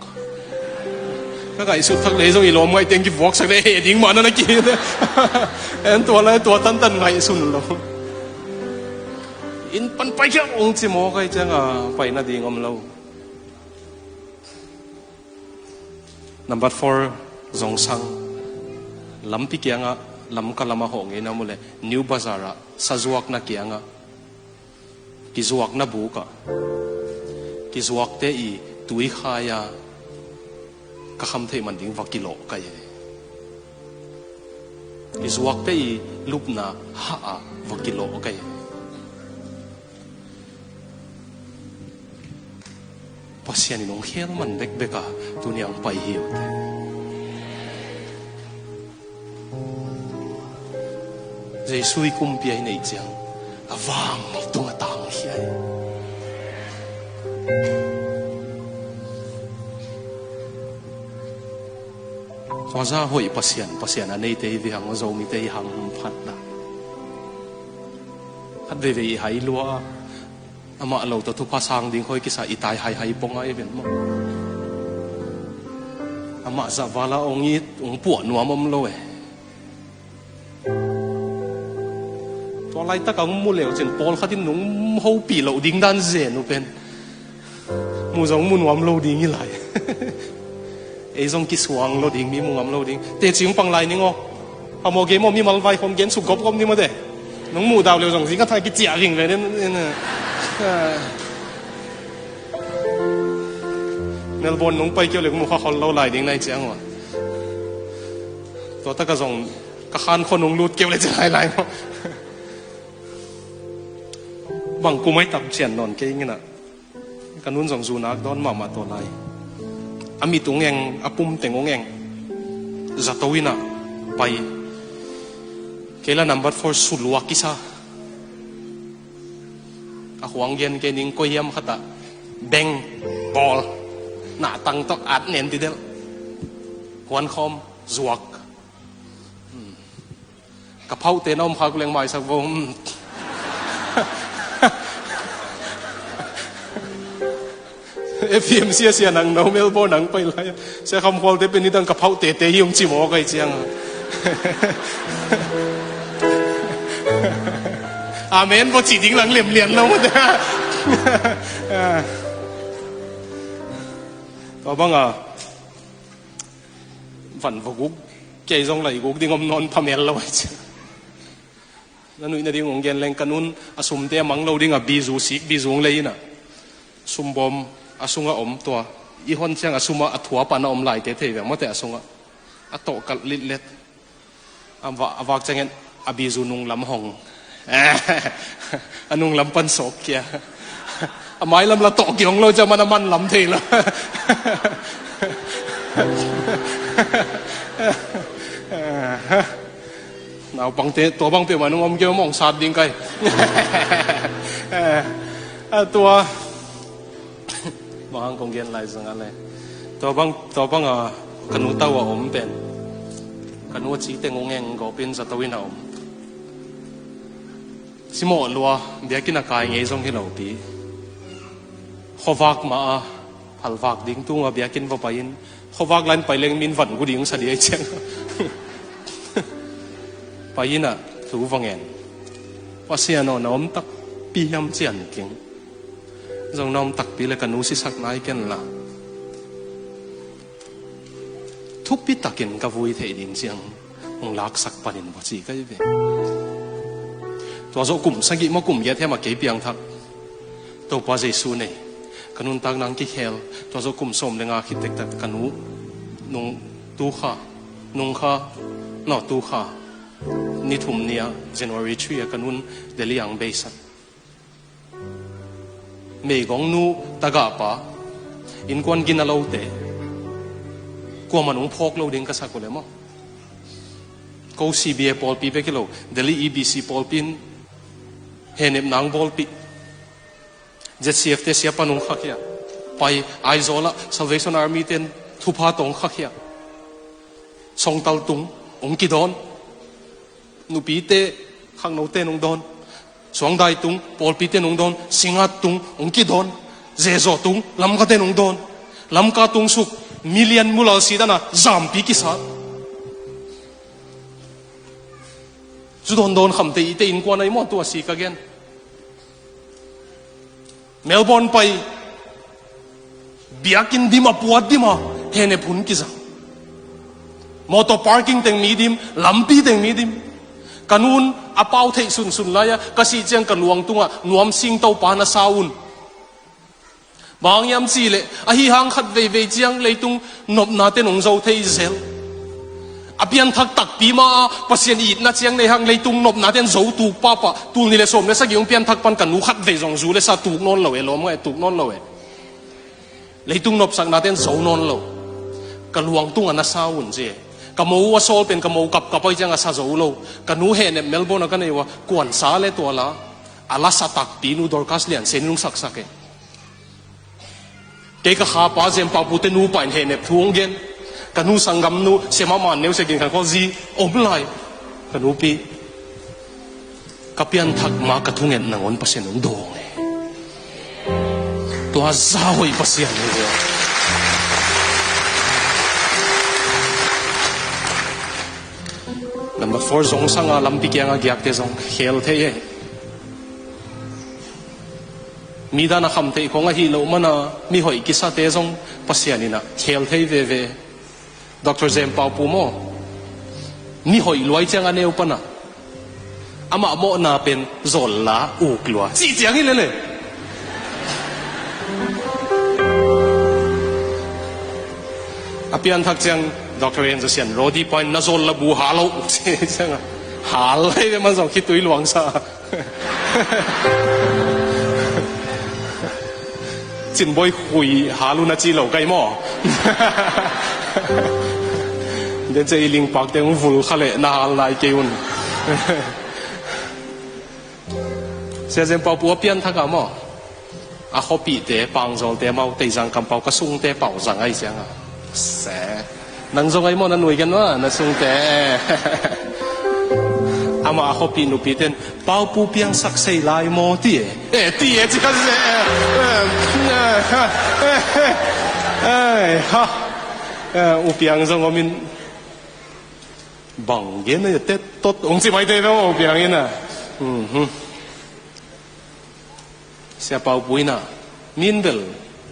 Ka ngaihsut thak le zong i lawm ngaih teng kivuaksak le heh ding mah na na ki. En tua lai tua tantan ngaihsun lo. Inn pan paikhia ung ci mawk ahih ciangin pai nading om lo. Number four, zongsang. Lampi kiangah, Lamka lamah hawh ngei na mu leh, New Bazar ah sazuakna kiangah, kizuakna bukah kizuakte i tuikhai-a ka kham theih man ding va kilawh ka hi. Kizuakte i lupna hah ah va kilawh ka hi. Pasian in hong khel man bekbek a tuni a hong pai hi uh teh. Jesu i kumpi a i neih ciang a vang i tung a tang hi ai. Tua zah hoih Pasian, Pasian a neite hi ve hang, Zomite hi hang phat dah. Khat veivei i hai lua a, amah lo tawh thupha sang ding khawng kisa i tai haihai pong a i ven maw. Amah zah vala ong it, ong puah nuam om lo e. Tua laitak a ong mu leu cin pawlkhat in nong hopih loh ding dan zen uh pen mu zong mu nuam lo ding hi lai. Ei zong kisuang lo ding, mi mu ngam lo ding. Teci ong pang lai ning aw. Phamawh gei maw, mimal vai khawng gen suk gawpgawp ni maw te. Nong muh dau leu zong zing a thang kiciah ving ve nen. Melbourne nong pai keu leh mu kha khol lo lai ding nai ciang aw. Tua tak a zong ka khan khua nong lut keu leh ci lailai maw. Bang kum ai tam cian nawn kei ing inah. Ka nun zong zu nak dawn mahmah tua lai. A mit ong eng, a pum teng ong eng. Zato inah pai. Kei la number four suluak kisa. A khuang gen kei ning, koi hiam khat ah beng bawl, nahtang tawh at nen ti delh. Kuan khawm zuak. Ka phauhte na om khak leng maisak vo. F M C a sia nang no Melbourne nang pai lai. Sia Kham Khualte pen nidang ka phauh tete hi ong ci mawk ai ciang. Amen vo ci ding lang lemlian lo mate. Tua banga van va guk kei zong lai guk ding om nawn phamel lo ai ciang. Na nuih nading ong gen leng ka nun a sumte a mang lo ding a bizu sik bizu ong lei inah. Sumbawm a sungah om tua. I hon ciang a sumah a thuapan a om laite thei veng mawte a sungah. A tawhkalh litlet. A va-, a vak ciangin a bizu nunglam hong. A nunglam pan sawk kia. A mailam la tawh kiong lo ciang man a manlam thei lo. Naupangte, tua bang peuhmah nung om keu mawng sat ding kai. A tua. Bang hang kong gen lai zang a le. Tua bang, tua bang a ka nu tau a om pen. Ka nu a ci teng ong eng gawpin zato in a om. Simawh lua, biakinn a kai ngei zong hi lo pi. Khuavak mah a, phalvak ding tunga biakinn va pai in. Khuavak lain pai leng min van gu ding sa di ai ciang. Pai inah thu va ngen. Pasian aw, na om takpi hiam cian king. Zong na om takpi le ka nu sisak nai ken la. Thupi takin ka vui theih ding ciang hong laksak panin va ci ka hi ve. Tua zawh kum sagih maw kum giat hiam a kei piangthak. Topa Jesu nei, ka nuntak nang kikhel, tua zawh kum sawm le nga khit tektak ka nu nung tukha, nungkha, no tukha, ni thum ni-a January three a ka nun Delhi ang beisak. Meigong nu tagahpa, innkuan gina lote, kuaman hong phawk lo ding ka sak uh le maw. Ko C B A pawlpi bek hi lo, Delhi E B C pawlpi in hehnep nang bawlpih. Z C F te siapa nung khakhia. Pai Aizawl ah Salvation Army ten thupha tawng khakhia. Songtal tung ong kidawn. Nupite khangnote nung dawn. Suangdai tung pawlpite nung dawn. Singat tung ong kidawn. Zezaw tung Lamkate nung dawn. Lamka tung suk million mulal si dana zampi kisa. Zu dawn dawn khamte ite innkuan ai maw tua si ka gen. Melbourne pai, biakinn dim a puat dim a, hehnep hun kizang. Motor parking teng mi dim, lampi teng mi dim. Ka nu'n a pau theih sunsun lai-a, ka sih ciang ka luang tungah nuam sing Topa na sa un. Bang hang hiam cih leh, ahi hang khat veivei ciang leitung nopnate nong zo thei zel. A pianthak takpi mah a, Pasian itna ciang nei hang leitung nopnate zo tuk pahpah. Tul nih le sawm le sagih hong pianthak pan ka nu khat vei zong zu le sa tuk nawn lo e, lawm ngai tuk nawn lo e. Leitung nopsaknate zo nawn lo. Ka luang tungah na sa un ci e. Ka mo uh a sawl pen ka mo kapkap ahi ciang a sa zo lo. Ka nu hehnep Melbourne ah ka nei uh a, kuansa le tua la, a lasa takpi nu Dorcas Lian Sen in hong saksak e. Kei ka khapa Zempau pute nupa in hehnep thu hong gen. Ka nu sanggamnu Siama Man Neu Sek in kan khawl zi om lai. Ka nupi, ka pianthak ma ka thunget nangawn Pasian hong dawng e. Tua za hoih Pasian hi ve. Number four, zong sanga lampi kianga giakte zong khel thei e. Mi dan a khamtheih khong ahi loh mana mi hoih kisate zong Pasian in a khel thei veve. Doctor Zempau Pu maw, mi hoih luai ciang a neu pana amah mawhna pen zawl la uk lua cih ciang hi lele. A pianthak ciang Doctor Enzo Sian Rodi pa in na zawl la bu hal lo cih ciang a hal lai ve man zong khitui luangsa. Cinboi khui hal un a ci lo kai maw? Den cia i lingpakte hong vul kha leh na hal lai kei un. Sia Zempau Pu a pianthak ah maw, a khuapihte Pangzawlte mau Teizang kampau ka sungte pau zang ahi cianga se. Nang zong ahi maw na nuigen maw na sungte. Amah a khuapih nupite in Pau Pu piangsak sei lai maw ti e. Eh, ti e ci kha se. Eh, eh, eh, eh, eh, ha. Eh, U Piang zong om in bang gen a tet tot ong ci mai te maw U Piang in a. Mhm. Sia Pau Pu in a, min bel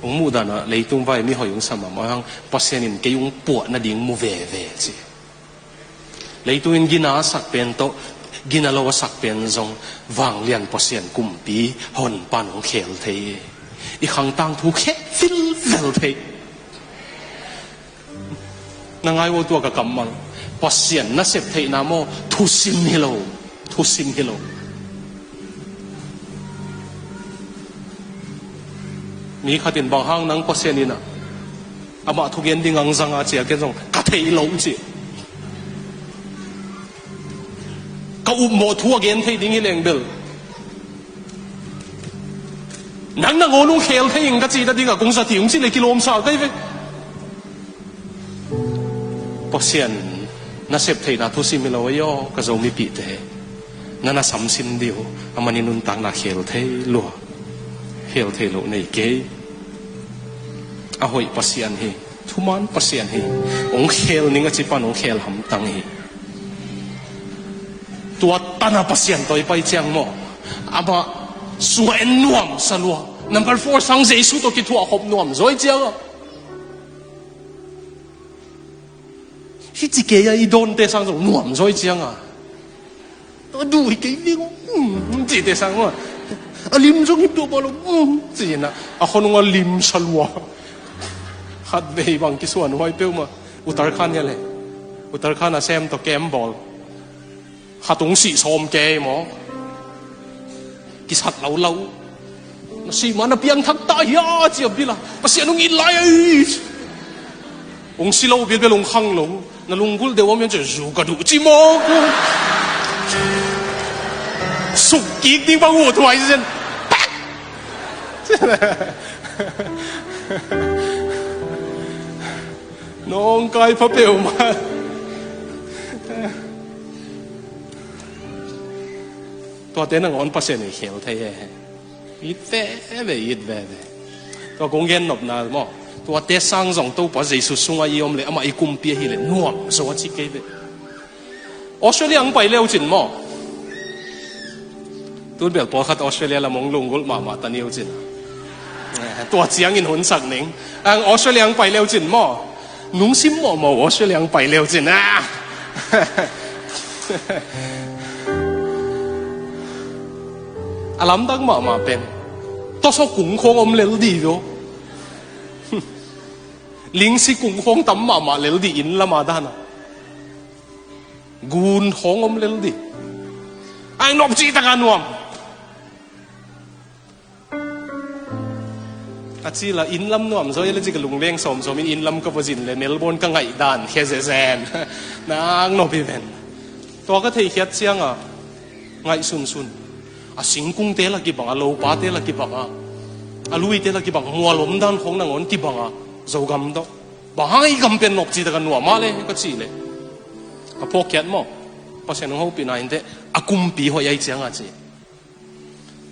hong muh dan a leitung vai mi hoih hong sa mahmah hang, Pasian in kei hong puah nading mu veve ci. Leitung in gina a sak pen tawh gina lo a sak pen zong vanglian Pasian kumpi Honpan hong khel thei. I khang tangthu khel vilvel thei. Na ngai uh a, tua ka kammal Pasian nasep theihna maw, thusim hi lo. Thusim hi lo. Mi khat in bang hang nang Pasian in a, amah thugen ding ang zanga cia ken zong ka thei lo ci. Ka upmawh thu a gen thei ding hi leng bel nang nangawn hong khel thei ing ka cih nading a kong zat hi ung cih le kilawmsa kai ve. Pasian nasep theihna thusim hi lo ahi aw ka Zomipihte. Na na samsim dih uh a, amah in nuntakna khel thei lua. Khel thei lo nei kei. A hoih Pasian hi. Thuman Pasian hi. Hong khel ning a ci pan hong khel hamtang hi. Tua tana Pasian tawi pai ciang maw, amah sua en nuam sa lua. Number four sang Jesu tawh kithuah khop nuam zaw i ciang a. Hi ci kei a i dawnte sang zong nuam zaw i ciang a. A duh hi kei ding uh, um, cihte sang maw. A lim zong hip duh pah lo, um, ci-in a, a khonung a lim sa lua. Khat vei bang kisuan huai peuhmah. Uttarakhand hia le. Uttarakhand a sem tawh camp bawl. Khat hong sih sawm kei maw. Kisat lo lo. Na sih ma na piangthak ta hia ci a bil a. Pasian hong it lai a i. Hong si lo bilbel hong khang lo. Na lunggulh deuh om hian ci zu ka duh ci mawk uh. Suk kik ding bang uh thuai zen. Nawngkai pha peuhmah. Tuate nangawn Pasian in khel thei e. It veve, it veve. Tua kong gen nopna maw, tuate sang zong Topa Jesu sungah i om le amah i kumpi ahih leh nuam zaw a ci kei ve. Australia ang pai leu cin maw. Tun bel pawlkhat Australia lam hong lunggulh mahmah ta ni uh cin. Tua ciangin hun sak ning. Ang Australia ang pai leu cin maw. Nungsim mawhmawh Australia ang pai leu cin. Ah! A lamdang mahmah pen tawsaw kung khawng om lel dih vio. Lingsi kung khawng tam mahmah lel dih inn lama dana. Gun khawng om lel dih. Ai nop cih taka nuam. A ci la inn lam nuam zaw i le ci ka lungleng sawmsawm in inn lam ka va zin le Melbourne ka ngaih dan khe zezen. Nang nop hi ven. Tua ka theikhiat cianga ngaih sunsun. A singkungte la kibanga, lopate la kibanga, a luite la kibang, mual om dan khawng nangawn kibanga, Zogam tawh. Bang hang i gam pen nop cih taka nuam a le ka cih le. Ka phawkkhiat maw. Pasian hong hopihna inteh a kumpi hoih ai cianga ci.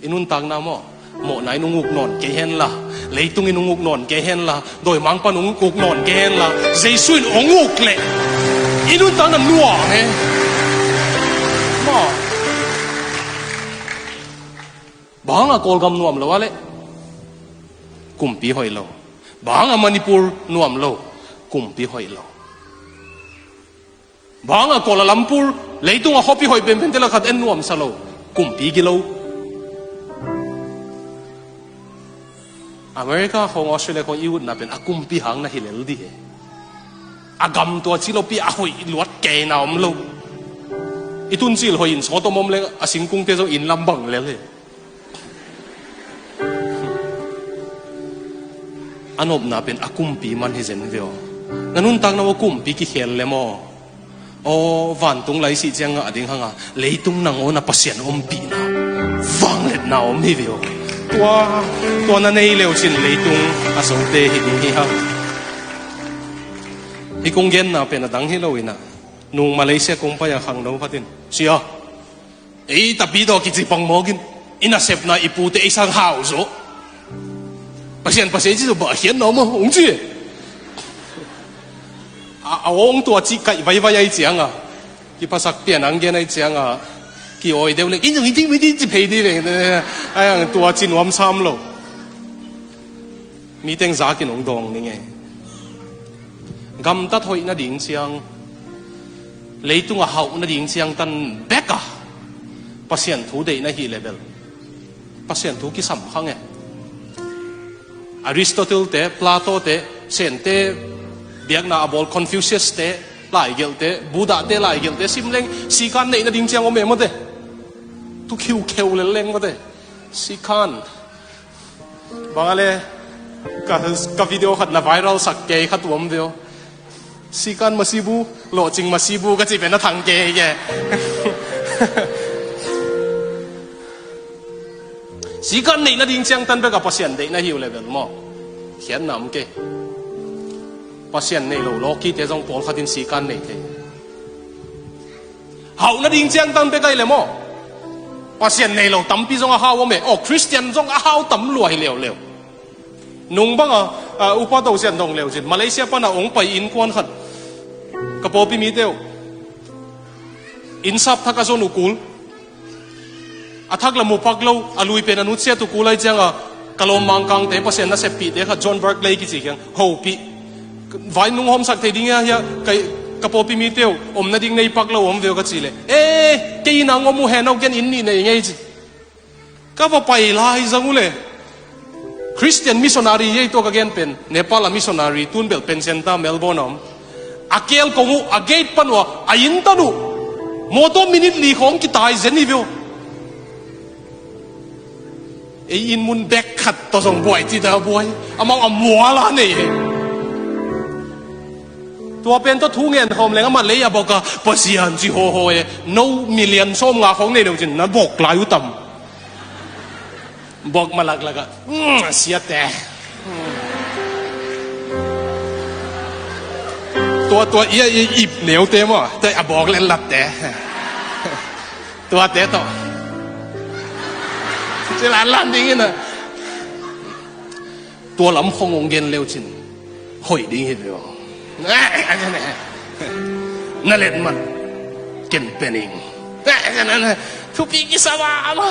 I nuntakna maw, mawhna in hong uk nawn kei henla, leitung in hong uk nawn kei henla, dawimangpan hong uk nawn kei henla, Jesu in hong uk leh i nuntakna nuam e. Maw, bang a Kawlgam nuam lo a leh kumpi hoih lo. Bang a Manipur nuam lo, kumpi hoih lo. Bang a Kuala Lumpur, leitung a khuapi hoih penpente la khat en nuamsa lo, kumpi gilo. America khawng, Australia khawng i utna pen a kumpi hang na hi lel dih e. A gam tua ci lopi a hoih luat keina om lo. I tuncil hoih in sawt om om le a singkungte zong inn lam bang lel e. A nopna pen a kumpi man hi zen ve aw. Na nuntakna aw kumpi kikhel le maw. Aw, vantung lai sih ciang ngah ding hanga leitung nangawn a Pasian ompihna vangliatna om hi ve aw. Tua, tua na nei leu cin leitung a sote hi ding hi hang. Hi kong genna pen a dang hi lo inah, nung Malaysia kong pai a khangno khatin, sia, ei tapi tawh kici pang mawkin, i nasepna i pute ei sang hau zo. Pasian, Pasian ci zo bah hian na maw hong ci. A, a awng tua ci kaih vaivai ai cianga, kiphasak pian ang gen ai cianga, ki-awi deuh le, in zong i ding, i ding ci phei dih veng. Ai ang tua ci nuam sam lo. Mi teng zakin hong dawng ning e. Gamtat hoih nading ciang, leitung a hauh nading ciang tan bek a Pasian thu deih na hih le bel Pasian thu kisam khang e. Aristotle te, Plato te, Sente biakna a bawl Confucius te laigelhte, Buddha te laigelhte sim leng sikan neih nading ciang om e mawte. Tu khiukheu lel leng mawte. Sikan bang a le ka, ka video khat na viral sak kei kha tuam veo. Sikan masibu, lawhcing masibu ka cih pen a thang kei ke. Sikan neih nading ciang tan bek a Pasian deih na hi uh le bel maw, khiatna om kei. Pasian nei lo lawkite zong pawlkhatin sikan nei thei. Hauh nading ciang tan bek ai le maw, Pasian nei lo tampi zong a hau om e. Aw, Khristian zong a hau tam lua hi leuleu. Nung banga, a, Upa Tosian dong leu cin Malaysia pana ong pai innkuan khat, ka pawlpi mite uh, innsap thak a zon uh kul. A thak la mupak lo, a lui pen a nutsiat uh kul ai cianga, ka lawm Mangkangte, Pasian naseppihte khat, John Barclay kici kiang hopih. Vai nung hawmsak thei ding ia hia, ka pawlpi mite uh om nading nei pak lo om veu ka ci le, e, kei inn ang om uh hen, au, ken inn nih nei ngei ci. Ka va pai lai zang uh le Christian missionary ei tua ka gen pen, Nepal a missionary, tun bel Pencenta, Melbourne a om. A kel kong uh, a gate pan uh a, a inn tan uh, mawtaw minute li khawng kitai zen hi veu. Ei inn mun bek khat tawh zong buai cita buai. Amau a mual a nei hi. Tua pen tawh thu ngen khawm leng amah lei a bawk a, Pasian ci hawhaw e. No million sawm nga khawng nei lo cin na bawk lai uh tam. Bawk malak lak ah, "Mm, siate." Tua, tua, ia, ia, ip neute maw, tua a bawk len latte. Tuate tawh. Ci lan lan ding ina. Tua lam khong ong gen leu cin hoih ding hi veu. Na let man ken pening. Thupi kisam a ama.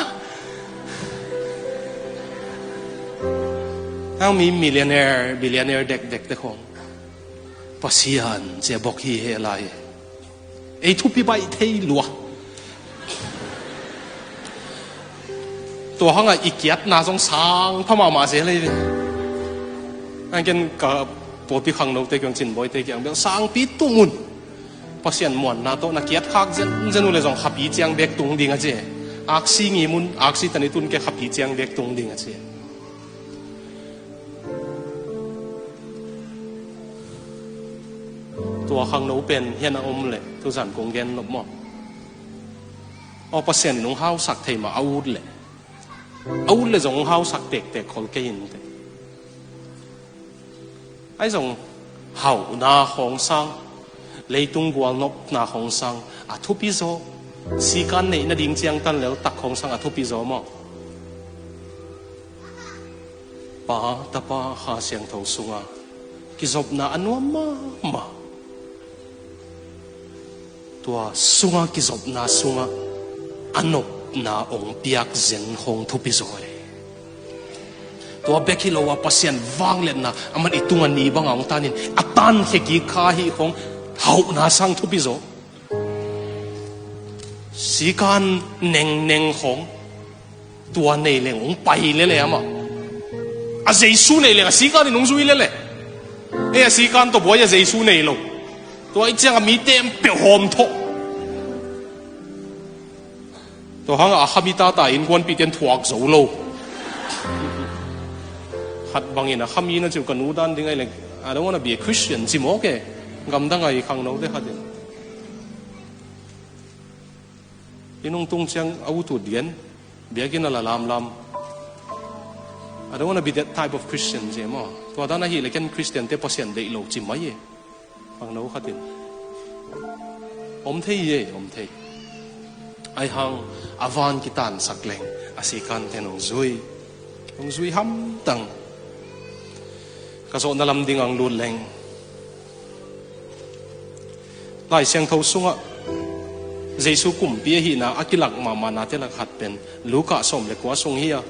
Nang mi millionaire, billionaire dekdekte khong Pasian cia bok hi he lai. Ei thupi baih thei lua. Tua hangah i kiatna zong sang pha mahmah zel hi ve. Nang ken ka pawlpi khangnote kiang, Cin Bawite kiang bel sangpi tung un. Pasian muanna tawh na kiat khak zenzen uh le zong khapi ciang bek tung ding a ci. Aksi ngim un, aksi tani tun ke khapi ciang bek tung ding a ci. Tua khangno pen hian a om le tuzan kong gen nop maw? Aw, Pasian in hong hausak thei mah a ut le, a ut le zong hong hausak tektek khol kei in te. Ahi zong hauhna khawng sang, leitung gualnopna khawng sang a thupi zaw, sikan neih nading ciangtan leltak khawng sang a thupi zaw maw? Pa, Tapa, Kha Siangtho sunga kizopna a nuam mahmah. Tua sunga kizopna sungah a nopna hong piak zen khawng thupi zaw hi. Tua bek hi lo a Pasian vangliatna aman i tunga ni banga hong tanin a tankhia kik kha hi khawng hauhna sang thupi zaw. Sikan nengneng khawng tua nei leng hong pai lele amah. A Jesu nei leng a sikan in hong zui lele. Ei a sikan tawh buai a Jesu nei lo. Tua i ciang a mi tem peuh hawm thawh. Tua hangah a khami tata innkuanpihte in thuak zo lo. Khat bangin a khami na ciu ka nu dan ding ahi leng, "I don't wanna be a Christian," ci mawk e. Gamdang ahi khangnote khatin. Inn hong tung ciang a utut gen, biakinn a la lamlam. "I don't wanna be that type of Christian," ci maw. Tua dan ahi le ken Christian te Pasian deih lo ci mai e. Khangno khatin. Om thei e, om thei. Ahi hang a van kitansak leng a sikan ten hong zui. Hong zui hamtang. Ka zawhna lam ding ang lut leng. Lai Siangtho sungah Jesu kumpi ahihna a kilak mahmah nate lak khat pen Luka sawm le kua sung hi a,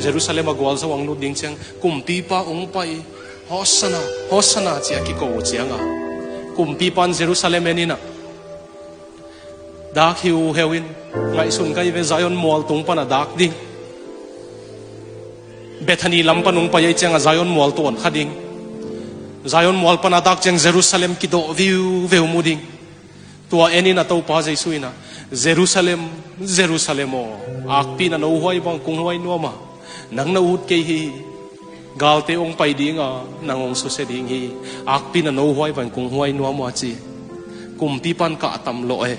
Jerusalem a gualzo ang lut ding ciang kumpipa hong pai, "Hosanna, Hosanna," ci a kiko uh cianga kumpipa in Jerusalem en inah, "Dak hiuheu in, ngaihsun ka hi ve, Zion mual tung pana dak ding. Bethany lam pan hong pai ahi cianga Zion mual tawn kha ding. Zion mual pana dak ciang Jerusalem kidawh viuveu mu ding." Tua en inah Topa Jesu inah, "Jerusalem, Jerusalem aw, akpi in a no huai bang kong huai nuam a, nang na ut kei hi. Galte hong pai dinga nang hong susia ding hi. Akpi in a no huai bang kong huai nuam a," ci. Kumpipa in kahtam lawh e.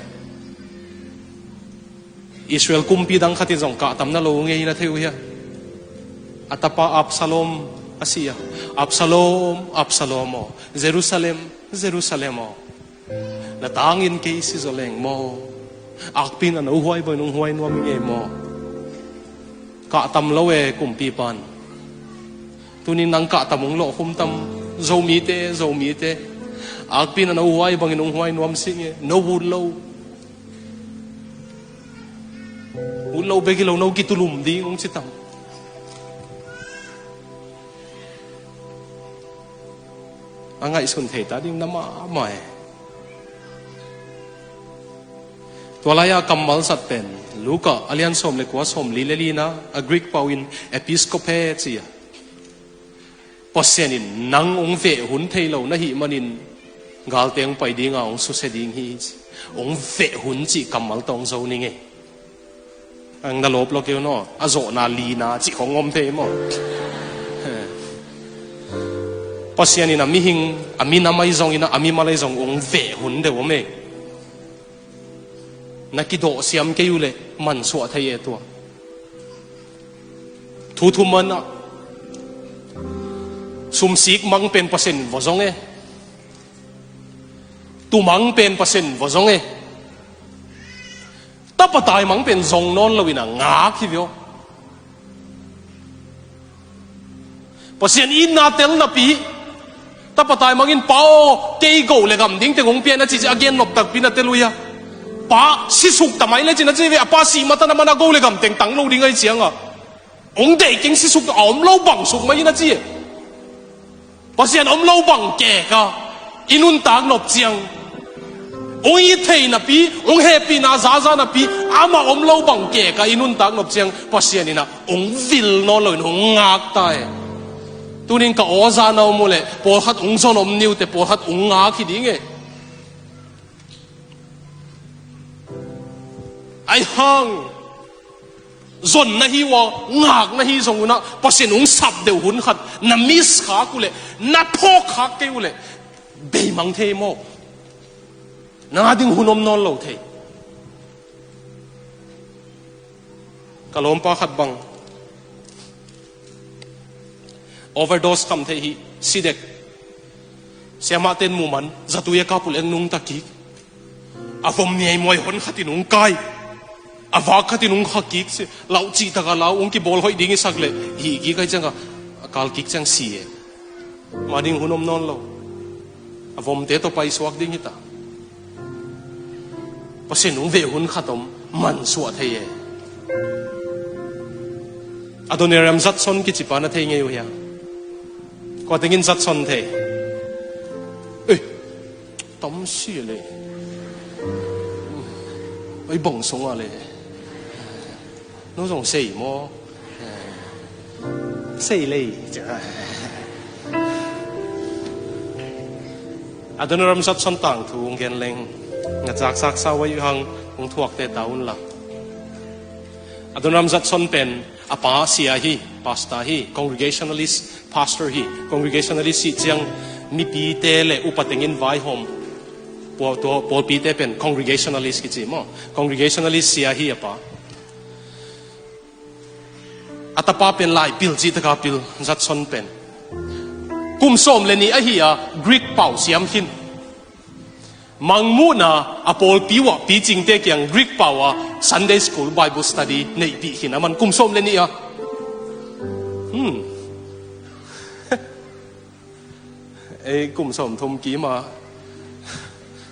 Israel kumpi dang khatin zong kahtam na lo ngei na thei uh hia? A tapa Absalom a si a, "Absalom, Absalom aw, Jerusalem, Jerusalem aw, na tangin kei si zaw leng maw, akpi in a no huai bang nong huai nuam ing ei maw?" Kahtam lo e kumpipa in. Tunin nang kahtam hong lawh khum tam, Zomite, Zomite. Akpi in a no huai bangin hong huai nuam sing e, no ut lo. Ut lo bek hi lo, no kitulum ding hong ci tam. A ngaihsun thei ta ding na mahmah e. Tua lai-a kammal zat pen Luka a lian sawm le kua, sawm li le lina, a Greek pau in episkope ci a. Pasian in nang hong veh hun thei lo na hih manin galte hong pai dinga hong susia ding hi ci. Hong veh hun cih kammal tawh hong zo ning ei. Ang na lawp lo kei un aw, a zawhna lina cih khong om thei maw? Pasian in a mihing, a minam ahi zongin a, a mimal ahi zong hong veh hun deuh om ei. Na kidawh siam kei uh leh mansuah thei e tua. Thu thuman ah, sumsik mang pen Pasian in va zong e. Tumang pen Pasian in va zong e. Tapa taimang pen zong nawn loin a ngak hi ve aw. Pasian itna tel napi, tapa taimang in, "Pa aw, kei go le gam ding teng hong pia in," a ci ci a gen nop takpi na tel uh hia? "Pa, sisuk ta mai le cin," a ci ve, a pa sih matan a man a go le gam teng tang lo ding ahi cianga. Hong deih keng, sisuk a om lo bang suk mai in a ci e. Pasian om lo bang keka i nuntak nop ciang, ung it thei napi, ung hehpihna zaza napi, amah om lo bang keka i nuntak nop ciang Pasian in ah ung vil nawn loin ung ngak ta e. Tunin ka aw zan a om uh leh pawlkhat ung zon om ni uh teh, pawlkhat ung ngak hi ding e. Ahi hang zon na hi uh a, ngak na hi zong un ah, Pasian ung sap deuh hun khat na miss khak uh leh, na phawk khak kei uh leh, beimang thei maw? Nang a ding hun om nawn lo thei. Ka lawmpa khat bang overdose kham thei hi, si dek. Siamahte in muh man, zatui a kap uh leh nungta kik. A vom niaimuai hon khatin ung kai. A vak khatin ung kha kik si. Lau cihtak a lau, ung kibawl hoih ding i sak leh, hih kik ahih ciang a, a kal kik ciang si e. Mah ding hun om nawn lo. A vomte tawh paisuak ding hi ta. Pasian ung veh hun khat om, mansuah thei e. Adoniram Judson kici pa na thei ngei uh hia? Kua tengin Judson thei? Eh, tam si le. Oi, bang sung a le. No zong sei maw? Sei lei. Adoniram Judson tangthu ung gen leng, nga zaksak sa wai hang ung thuakte ta un la. Adoniram Judson pen a pa sia hi, pastor hi, congregationalist pastor hi. Congregationalist hi ciang mipite le upa tengin vaihawm. Pawl, tua, pawlpite pen congregationalist kici maw? Congregationalist sia hi a pa. A tapa pen lai pil, cih taka pil, Judson pen. Kum sawm le nih ahi a Greek pau siam khin. Mangmuhna a pawlpi uh ah picingte kiang Greek pau a Sunday school Bible study neihpih khin a man kum sawm le nih a. Hmm. Ei kum sawmthum kim a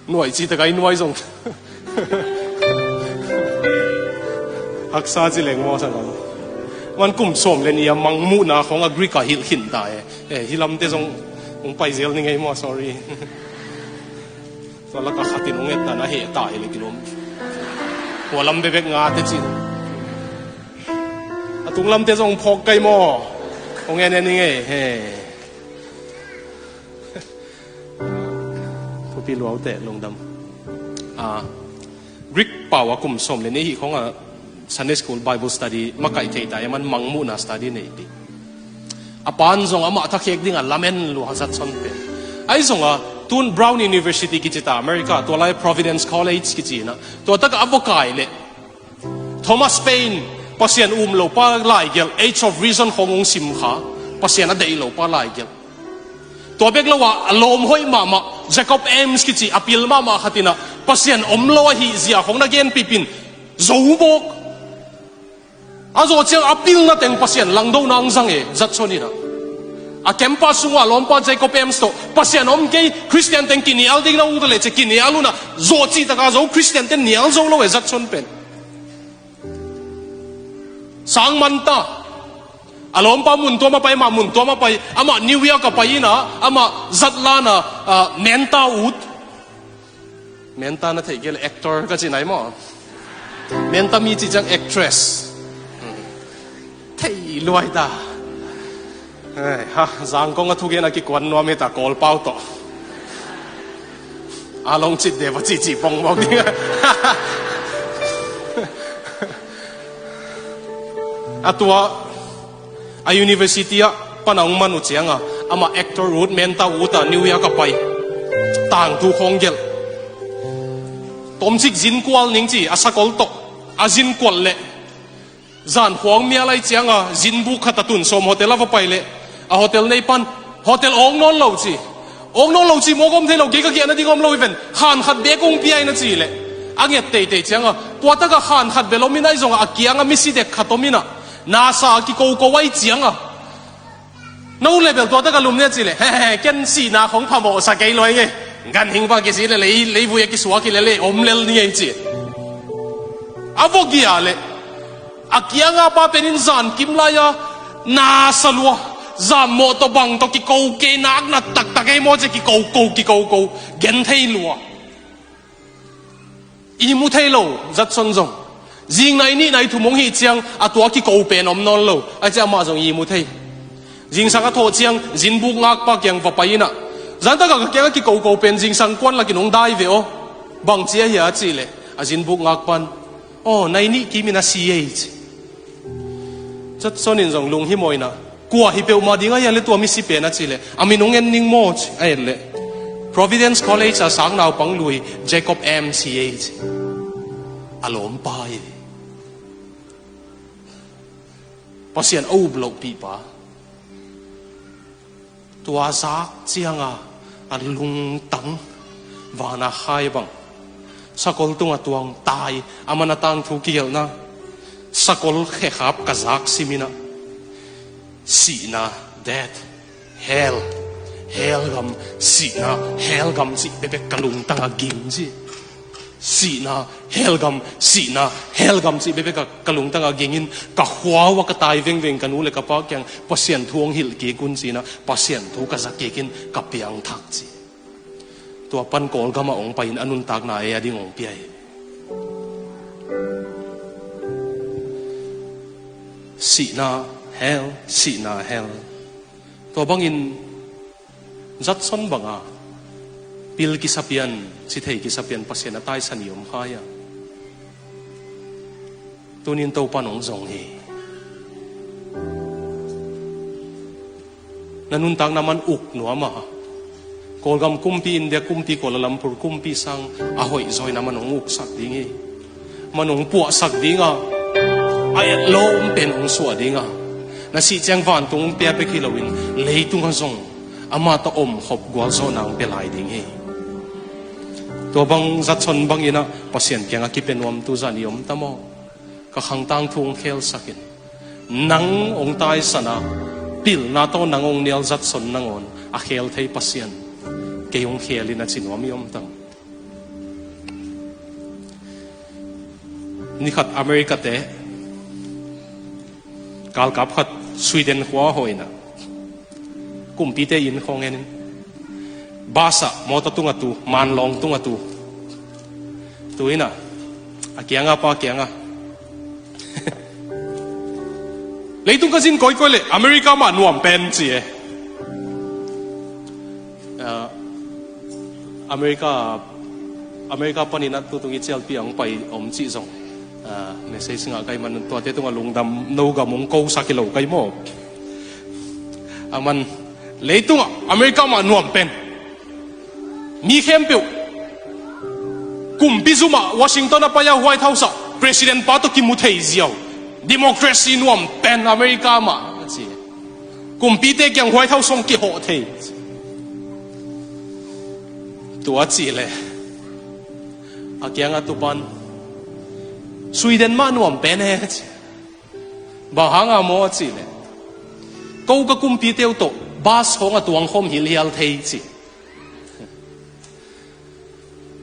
nuai cih tak a i nuai zong haksa ci leng maw sa ngam. Man kum sawm le nih a Mangmuhna khong a Greek a hilh khin ta e. Eh, hi lamte zong ung pai zel ni ngei maw, sorry. Tua laka khatin ung et dan a heh ta hi le kilawm. Hua lam bebek nga te cin. A tung lamte zong phawk kai maw. Ung en en ni ngei. He. Thupi luaute lungdam. Ah, Greek pau a kum sawm le nih hi khong a Sunday school Bible study makaih thei ta e man Mangmuhna study neihpih. A pan zong amah thakhek ding a lamen lua Judson pen. Ahi zong a tun Brown University kici ta America, tua lai Providence College kici na. Tua tak a a va kai le Thomas Paine, Pasian um lo pa laigelh, Age of Reason khong ung sim kha, Pasian a deih lo pa laigelh. Tua bek lo a, a lawm hoih mahmah, Jacob Eames kici, a pil mahmah khat in a, Pasian om lo ahi zia khong na genpih pin, zo mawk. A zawh ciang a pilna teng Pasian langdona ang zang e, Judson in a. A campus sung ah lawmpa Jacob Eames tawh, Pasian om kei, Christian teng kinial ding na ut a leh ci kinial un a, zawh cih taka zo, Christian ten nial zo lo e, Judson pen. Sang man ta. A lawmpa mun tuam a pai, amah mun tuam a pai, amah New York a pai in a, amah zatlan a, ah, menta ut. Menta na theih kei le actor ka ci nai maw? Menta mi cih ciang actress. Hmm. Thei luai ta. Hei, ha, Zangkong a thugen a kikuan nuam hi ta, Kawlpau tawh. A long cit de va cihcih pong mawk ding. A tua, a university ah pan a hong man uh ciang a, amah actor ut, menta ut a New York a pai. Tangthu khawng gelh. Tomcik zin kual ning ci, a sakol tawh. A zin kual leh. Zan khuang mial ahi ciang a, zin buk khat a tun sawm hotel a va pai leh, a hotel nei pan, hotel awk nawn lo ci. Awk nawn lo ci, mawk om thei lo, kei ka giahna ding om lo hi ven, khan khat bek ung pia in a ci leh. A nget teitei ciang a, tua tak a khan khat bel om in ahi zong a, a kiang a misi dek khat om in a, nasa a kikoko ahi ciang a. Na ut leh bel tua tak a lum ni a ci leh, he he, ken sihna khong phamawh sa kei luai nge. Ganhing bang kisi leh lei, leivui a kisuak hi leh lei, om lel ni ngei ci. A va giah leh. A kianga pa pen in zan kim lai a, nasa lua. Zammawh tawh bang tawh kiko kei nak na taktak ei maw ci a kiko ko, kiko ko. Gen thei lua. I mu thei lo, Judson zong. Zing nai nih nai thum hong hih ciang, a tua kiko pen om nawn lo. A ci amah zong i mu thei. Zingsang a thawh ciang, zinbuk ngakpa kiang va pai in ah. Zan takah ka kiangah kiko ko pen zingsang kuan lakin hong dai ve aw. Bang ci a hia a cih leh, a zinbuk ngakpan. Aw, nai nih kim in a si ei ci. Judson in zong lunghimawh in ah. Kua hi peuhmah ding a hia le tua misi pen a cih leh. A min hong en ning maw ci a et leh. Providence College a sang naupang lui Jacob M C A ci. A lawmpa hi. Pasian a up lohpihpa. Tua zak cianga a lungtang vana khai bang. Sakol tunga tuang tai a man a tangthu kigelhna. Sakol khekhap ka zak simin ah. Sihna, death, hell, hell gam, sihna, hell gam cih bekbek ka lungtang a ging ci. Sihna, hell gam, sihna, hell gam cih bekbek ka, ka lungtang a gingin ka khua uh a ka tai vengveng ka nu le ka pa kiang Pasian thu hong hilh kik un ci-in ah Pasian thu ka za kikin ka piangthak ci. Tua pan Kawlgam ah hong pai-in a nuntakna ei a ding hong pia hi. Sihna, hell, sihna, hell. Tua bangin Judson banga pil kisapian, cithei kisapian Pasian a taisan i om kha hia? Tunin Topan hong zong hi. Na nuntakna man uk nuam a. Kawlgam kumpi, India kumpi, Kuala Lumpur kumpi sang a hoih zawina man hong uksak ding hi. Man hong puahsak ding a, a etlawm pen hong suah ding a. Na sih ciang vantung pia bek hi loin leitung a zong amah tawh omkhop gualzawhna hong pia lai ding hi. Tua bang Judson bangin ah Pasian kiangah kipia nuam tu zan i om ta maw? Ka khangtang thu hong khelsak in. Nang hong taisan a, pilna tawh nang hong nial Judson nangawn a khel thei Pasian kei hong khel in a ci nuam i om tam. Nikhat America te galkap khat Sweden khua a hawh in ah, kumpite inn khawng en in, bus ah mawtaw tungah tu, manlawng tungah tu. Tu in ah, a kiangah pa kiangah, leitung ka zin kawikawi leh America mah nuam pen ci e. Ah, America, America panin a tutung i cialpi ang pai om cih zong, ah, message ngah kai man, tuate tungah lungdam, no gam hong kosak hi lo kai maw? A man, leitungah America mah nuam pen. Mi khempeuh kumpi zumah Washington a pai a White House ah President pa tawh kimu thei ziau. Democracy nuam pen America mah a ci. Kumpite kiang White House hong kihawh thei. Tua a cih leh a kiangah tupan Sweden mah nuam pen e ci. Bang hanga maw a cih leh ko ka kumpite uh tawh bus hong a tuangkhawm hilhial thei ci.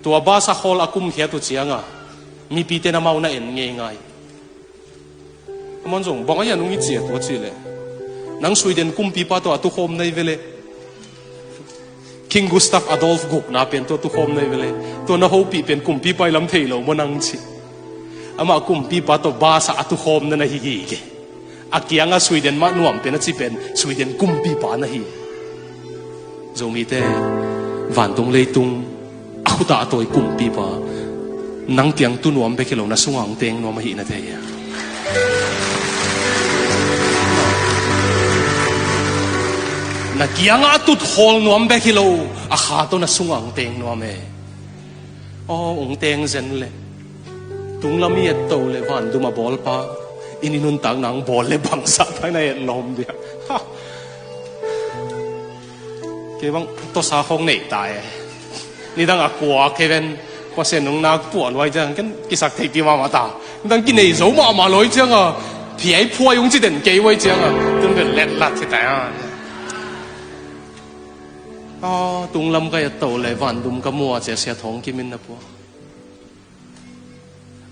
Tua bus a khawl a kumkhiat uh cianga mipite na mau na en ngeingai. Aman zong bang a hian hong i ciat uh a cih leh nang Sweden kumpipa tawh a tukhawm na hi ve le. King Gustav Adolf gukna pen tawh a tukhawm na hi ve le. Tua na hopih pen kumpipa i lam thei lo maw nang ci. Amah kumpipa tawh bus ah a tukhawm na na hi gige. A kiangah Sweden mah nuam pen a ci pen Sweden kumpipa na hi. Zomite, vantung leitung a khutah a tawi kumpipa nang kiang tu nuam bek hi lo, na sungah hong teng nuam ahih na thei hia? Na kiangah a tut khawl nuam bek hi lo, a kha tawh na sungah hong teng nuam e. Aw, hong teng zen le. Tunglam i etto le, vandum a bawlpa in i nuntakna hong bawl le bangzah thai na etlawm dia. Ha. Kei bang tawsa khawng nei ta e. Nidang a kua kei ven Pasian nung nak puah luai ciang ken kisak thei ti mahmah ta. Nidang kinei zo mahmah luai cianga phiai phuai hong ci den kei uai cianga tun vel letlat hi ta a. Aw, tunglam ka etto le, vandum ka mua cia sia thawng kimin na pua.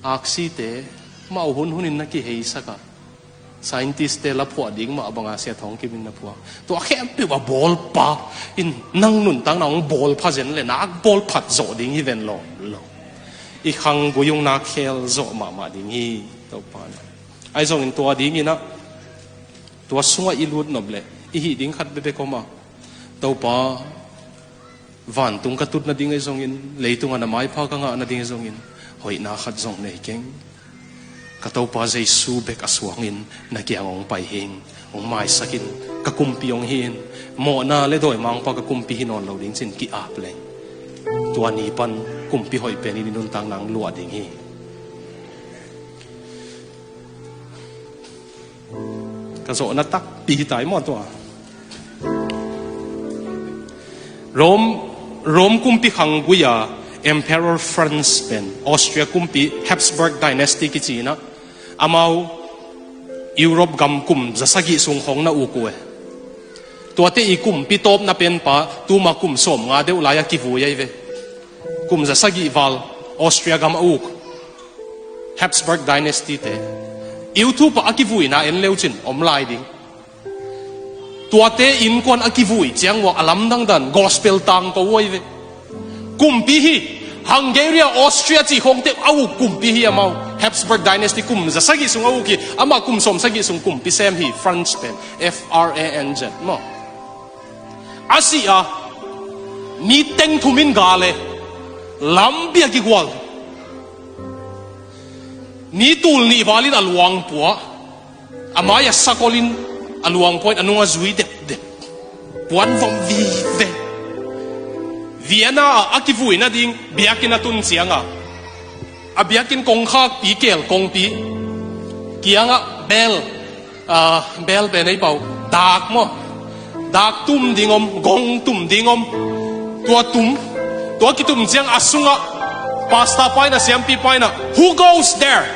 Aksite mau hunhunin na kiheisak a, Scientist te la phuah ding mah banga Sia Thawng Kim in na phuah. Tua khempeuh a bawlpa in nang nuntakna hong bawlpha zen le nak bawlphat zawh ding hi ven lawm lo. I khanggui hong nak khel zawh mahmah ding hi. Topa na. Ahi zongin tua dingin ah, tua sungah i lut nop le i hih ding khat bekbek om a, Topa, vantung ka tut nading ahi zongin, leitung ah na maipha ka ngah nading ahi zongin, hoihna khat zong nei keng. Ka Topa Jesu bek a suangin na kiang hong pai hing, hong maisakin, ka kumpi hong hi in, mawhna le dawimangpa ka kumpi hi nawn lo ding cin ki-ap leng. Tua ni pan kumpi hoih pen in i nuntakna hong luah ding hi. Ka zawhna takpi hi tai maw tua. Rome, Rome kumpi khanggui a Emperor Franz pen Austria kumpi Habsburg Dynasty kici in ah, amau Europe gam kum za sagih sung khawng na uk uh e. Tuate i kumpi tawpna penpa tuma kum sawmnga deuh lai a kivui ahi ve. Kum za sagih val Austria gam a uk Habsburg Dynasty te. YouTube ah a kivuina en leu cin om lai ding. Tuate innkuan a kivui ciang ua a lamdang dan gospel tangko uh ahi ve. Kumpi hi. Hungary, Austria cih khawngte a uk kumpi hi amau. Habsburg Dynasty kum za sagih sung a uk hi. Amah kum sawm sagih sung kumpi sem hi. Franz pen, F R A N Z maw. A sih a, ni teng thum in gal e, lampi a kigual. Ni tul nih val in a luang pua, a mai a sakol in a luang pua in a nung a zui depdep. Puan vom vive. Vienna ah a kivui nading biakinn a tun ciang a, a biakinn kongkhakpi, kel kongpi kiangah bel, ah, bel pen ei pau, dak maw, dak tum ding om, gong tum ding om. Tua tum, tua kitum ciang a sungah pastor pa in ah, siampi pa in ah, "Who goes there?"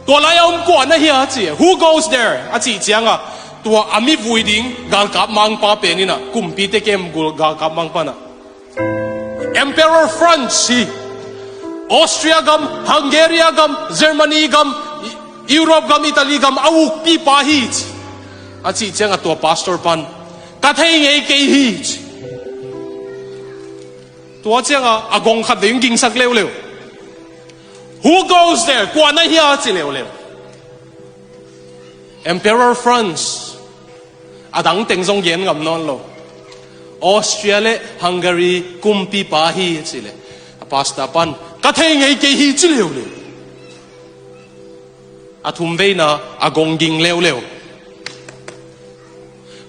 Tua lai a om kua na hi a ci, "Who goes there?" a cih ciang a, tua a mi vui ding galkap mangpa pen in ah, kumpite kem gul galkap mangpa in ah, "Emperor Franz hi. Austria gam, Hungary gam, Germany gam, Europe gam, Italy gam a ukpipa hi," ci. A cih ciang a tua pastor pan, "Ka thei ngei kei hi," ci. Tua ciang a, a gong khat vei hong gingsak leuleu. "Who goes there?" Kua na hi a ci leuleu. "Emperor Franz." A dang teng zong gen ngam nawn lo. "Austria le Hungary kumpipa hi," ci le, a pastor pan, "Ka thei ngei kei hi," ci leuleu. A thum veina a gong ging leuleu.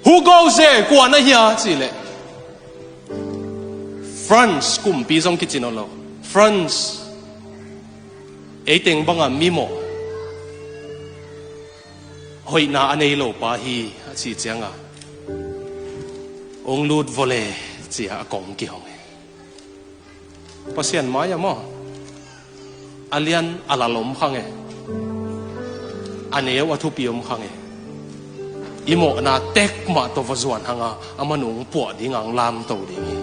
"Who goes there?" Kua na hi a ci le, "Franz kumpi," zong kici nawn lo. "Franz, ei teng banga mimawh, hoihna a nei lo pa hi," a cih ciang a, "Hong lut vawle," ci a, a kong kihong e. Pasian mai a maw, a lian a lal om khang e, a neu a thupi om khang e. I mawhna tek mah tawh va zuan hang a, a man ung puah ding a, hong lamto ding hi.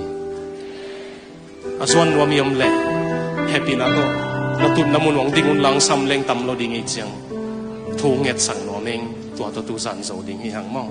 A zuan nuam i om leh, hehpihna tawh na tutna mun hong ding un la, hong sam leng tam lo ding hi ciang, thu ngetsak nuam ing. Tua tawh tu zan zo ding hi hang maw.